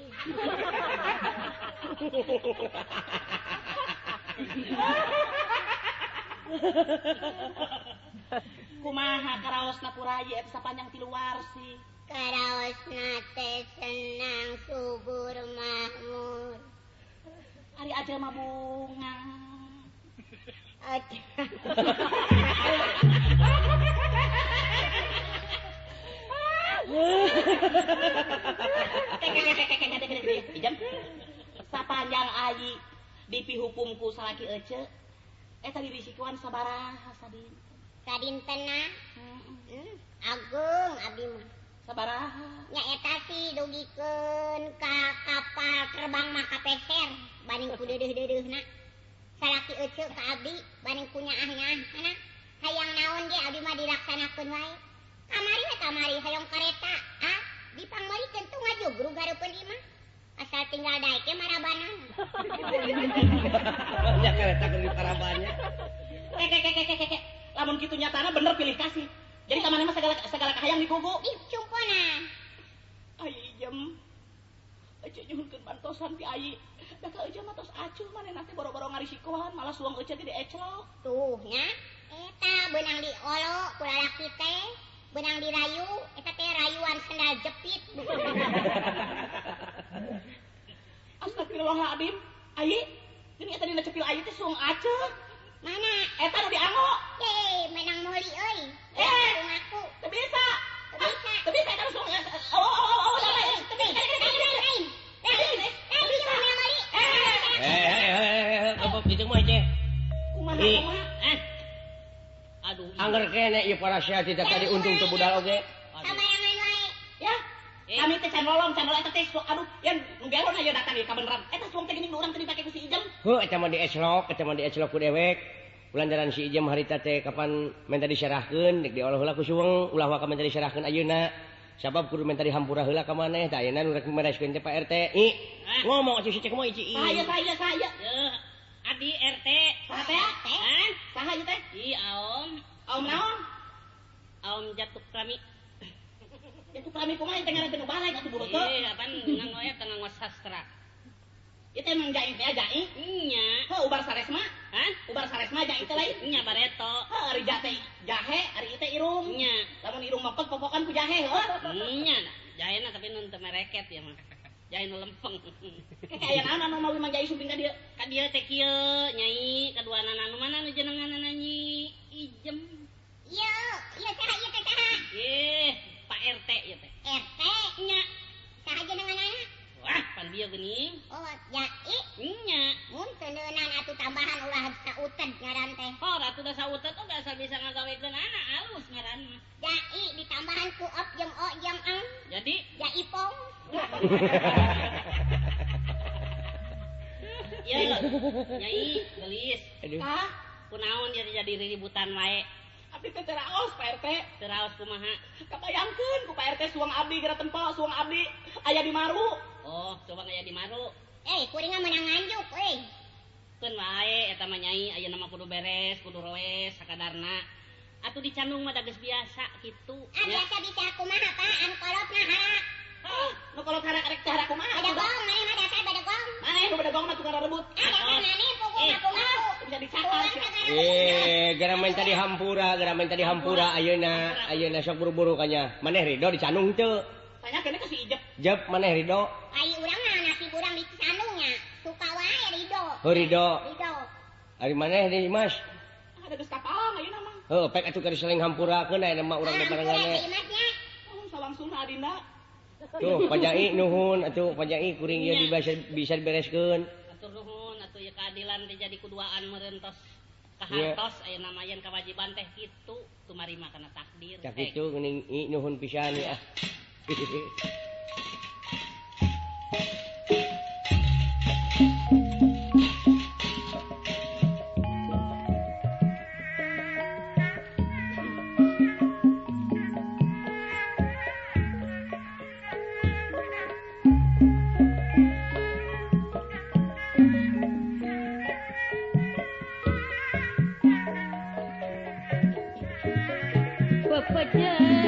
Kumaha karaosna ku rayi eta sapanjang 3 warsi? Karaosna teh senang subur makmur. Ari aja mah bunga. Sapanjang ayi dipihukumku salaki ece eta dirisikuan sabaraha sadinten? Sadintena agung abdi mah. Sabaraha? Nya eta sih dugikeun ka kapal terbang mah kapeser banding ku deudeuh-deudeuhna. Salaki ece ka abdi banding ku nyaah-nyaahna. Hayang naon ge abdi mah dilaksanakeun wae. Kamari we kamari hayang kareta, ah dipangmeulikeun tuh ngajugrug hareupeun imah. Asal tinggal daek ge marabanan. Nya kareta keur diparabannya. Kek. Lamun kitu nyatana bener pilih kasih. Jadi ka maneh mah segala kahayang digugu. Dicumponan. Ayi jem. Ece nyuhunkeun bantosan ti ayi. Da ka ece mah tos acuh manehna teh boro-boro ngarisikoan malah suang ece teh dieclok. Tuh nya eta beunang diolo ku lalaki teh, beunang dirayu eta teh rayuan sendal jepit. Astagfirullahaladzim. Ayi, gini eta dina cepil ayi teh suang aceh. Mana? Eta nu diango. Ye, menang meuli euy. Ngaku. Teu bisa. Teu bisa. Teu bisa eta suang. Oh, teu bisa. Apa kitu mah ceh? Kumaha kumaha? Aduh. Angger kene ieu parasea tidak tadi untung teu budal oge. Sabarangan wae. Ya. Kami teh can lolong, can lolong eta teh aduh, yen nu gelon aya datang ieu kabeneran. Eta suang teh geuning urang teh dipake ku si Ijem. Heuh, eta mah dieslok, eta mah dieslok ku dewek. Kulantaran si Ijem harita teh kapan menta diserahkeun, dek diolah heula ku suweng, ulah waka menta diserahkeun ayeuna. Sabab kudu menta dihampura heula ka maneh, tah ayeuna nu rek mereskeun teh Pak RT. I, ngomong atuh si cek mah ici. Saya. Adi RT. Saha teh? Saha ieu teh? Ih, aom. Aom naon? Aom jatuh kami. Jatuh kami kumaha teh ngaran teh nu balik atuh buru teu. Ih, apaan nganggo eta nganggo sastra. Ieu teh emang jai teh jai? Nya. Heuh, ubar saresma. Hah? Ubar saresma jai teh lain? Nya bareto. Heuh, ari jate jahe, ari ieu teh irung. Nya. Lamun irung mepet popokan ku jahe heuh. Nya. Jahena tapi nu teu mereket ya mah. Jahe nu lempeng. Kek aya naon anu mawi Mang Jai sumping ka dieu? Ka dieu teh kieu, Nyai, kaduanana anu mana nu jenenganana Nyi Ijem. Ieu, ieu saha ieu teh saha? Ih, Pak RT ieu teh. RT nya. Saha jenenganana? Wah, pan bieu geuning. Oh, Jai. Nya. Mun teu neunan atuh tambahan ulah sauted ngaran teh. Oh, ratu da sauted oge asal bisa ngagawekeun anak alus ngaran mah. Jai ditambahan ku op jeung o jeung ang. Jadi Jai pong. Ya, Nyai, gelis. Hah? Kunaon jadi ributan wae. Abdi teh teraos Pak RT. Teraos kumaha? Kabayangkeun ku Pak RT suang abdi geura tempo, suang abdi aya di Maru. Oh, coba aya di Maru. Eh, kuring mah meunang nganjuk euy. Keun wae eta mah Nyai, ayeuna mah kudu beres, kudu roes sakadarna. Atuh dicandung mah da geus biasa kitu. Ah, biasa bisa kumaha Pak, anu kolotna harak. Ah, nu kolot harak arek teh harak kumaha? Badegong, maneh mah dasar badegong. Maneh nu badegong mah tukang rebut. Ah, dasar maneh puguh ngaku-ngaku. Bisa dicakar. Gara main tadi hampura, gara main tadi hampura ayeuna, ayeuna sok buru-buru kanya. Maneh ridho dicandung teu? Tanya kene ka si Ijep. Jep, maneh ridho? Ai urang mah nasib urang dicandung nya. Suka wae ridho. Heuh ridho. Ridho. Ari maneh deui Mas? Ada geus kapalang ayeuna mah. Heuh, pek atuh keur saling hampurakeun ayeuna mah urang barengan. Oh, sawangsuna adinda. Tuh, Pak Jai nuhun atuh Pak Jai kuring ieu bisa dibereskeun. Atur nuhun atuh ieu keadilan teh jadi kuduaan meureun tos kahartos ayeuna mah yen kewajiban teh kitu tumarima kana takdir. Cak kitu geuning nuhun pisan ya. Pejeng.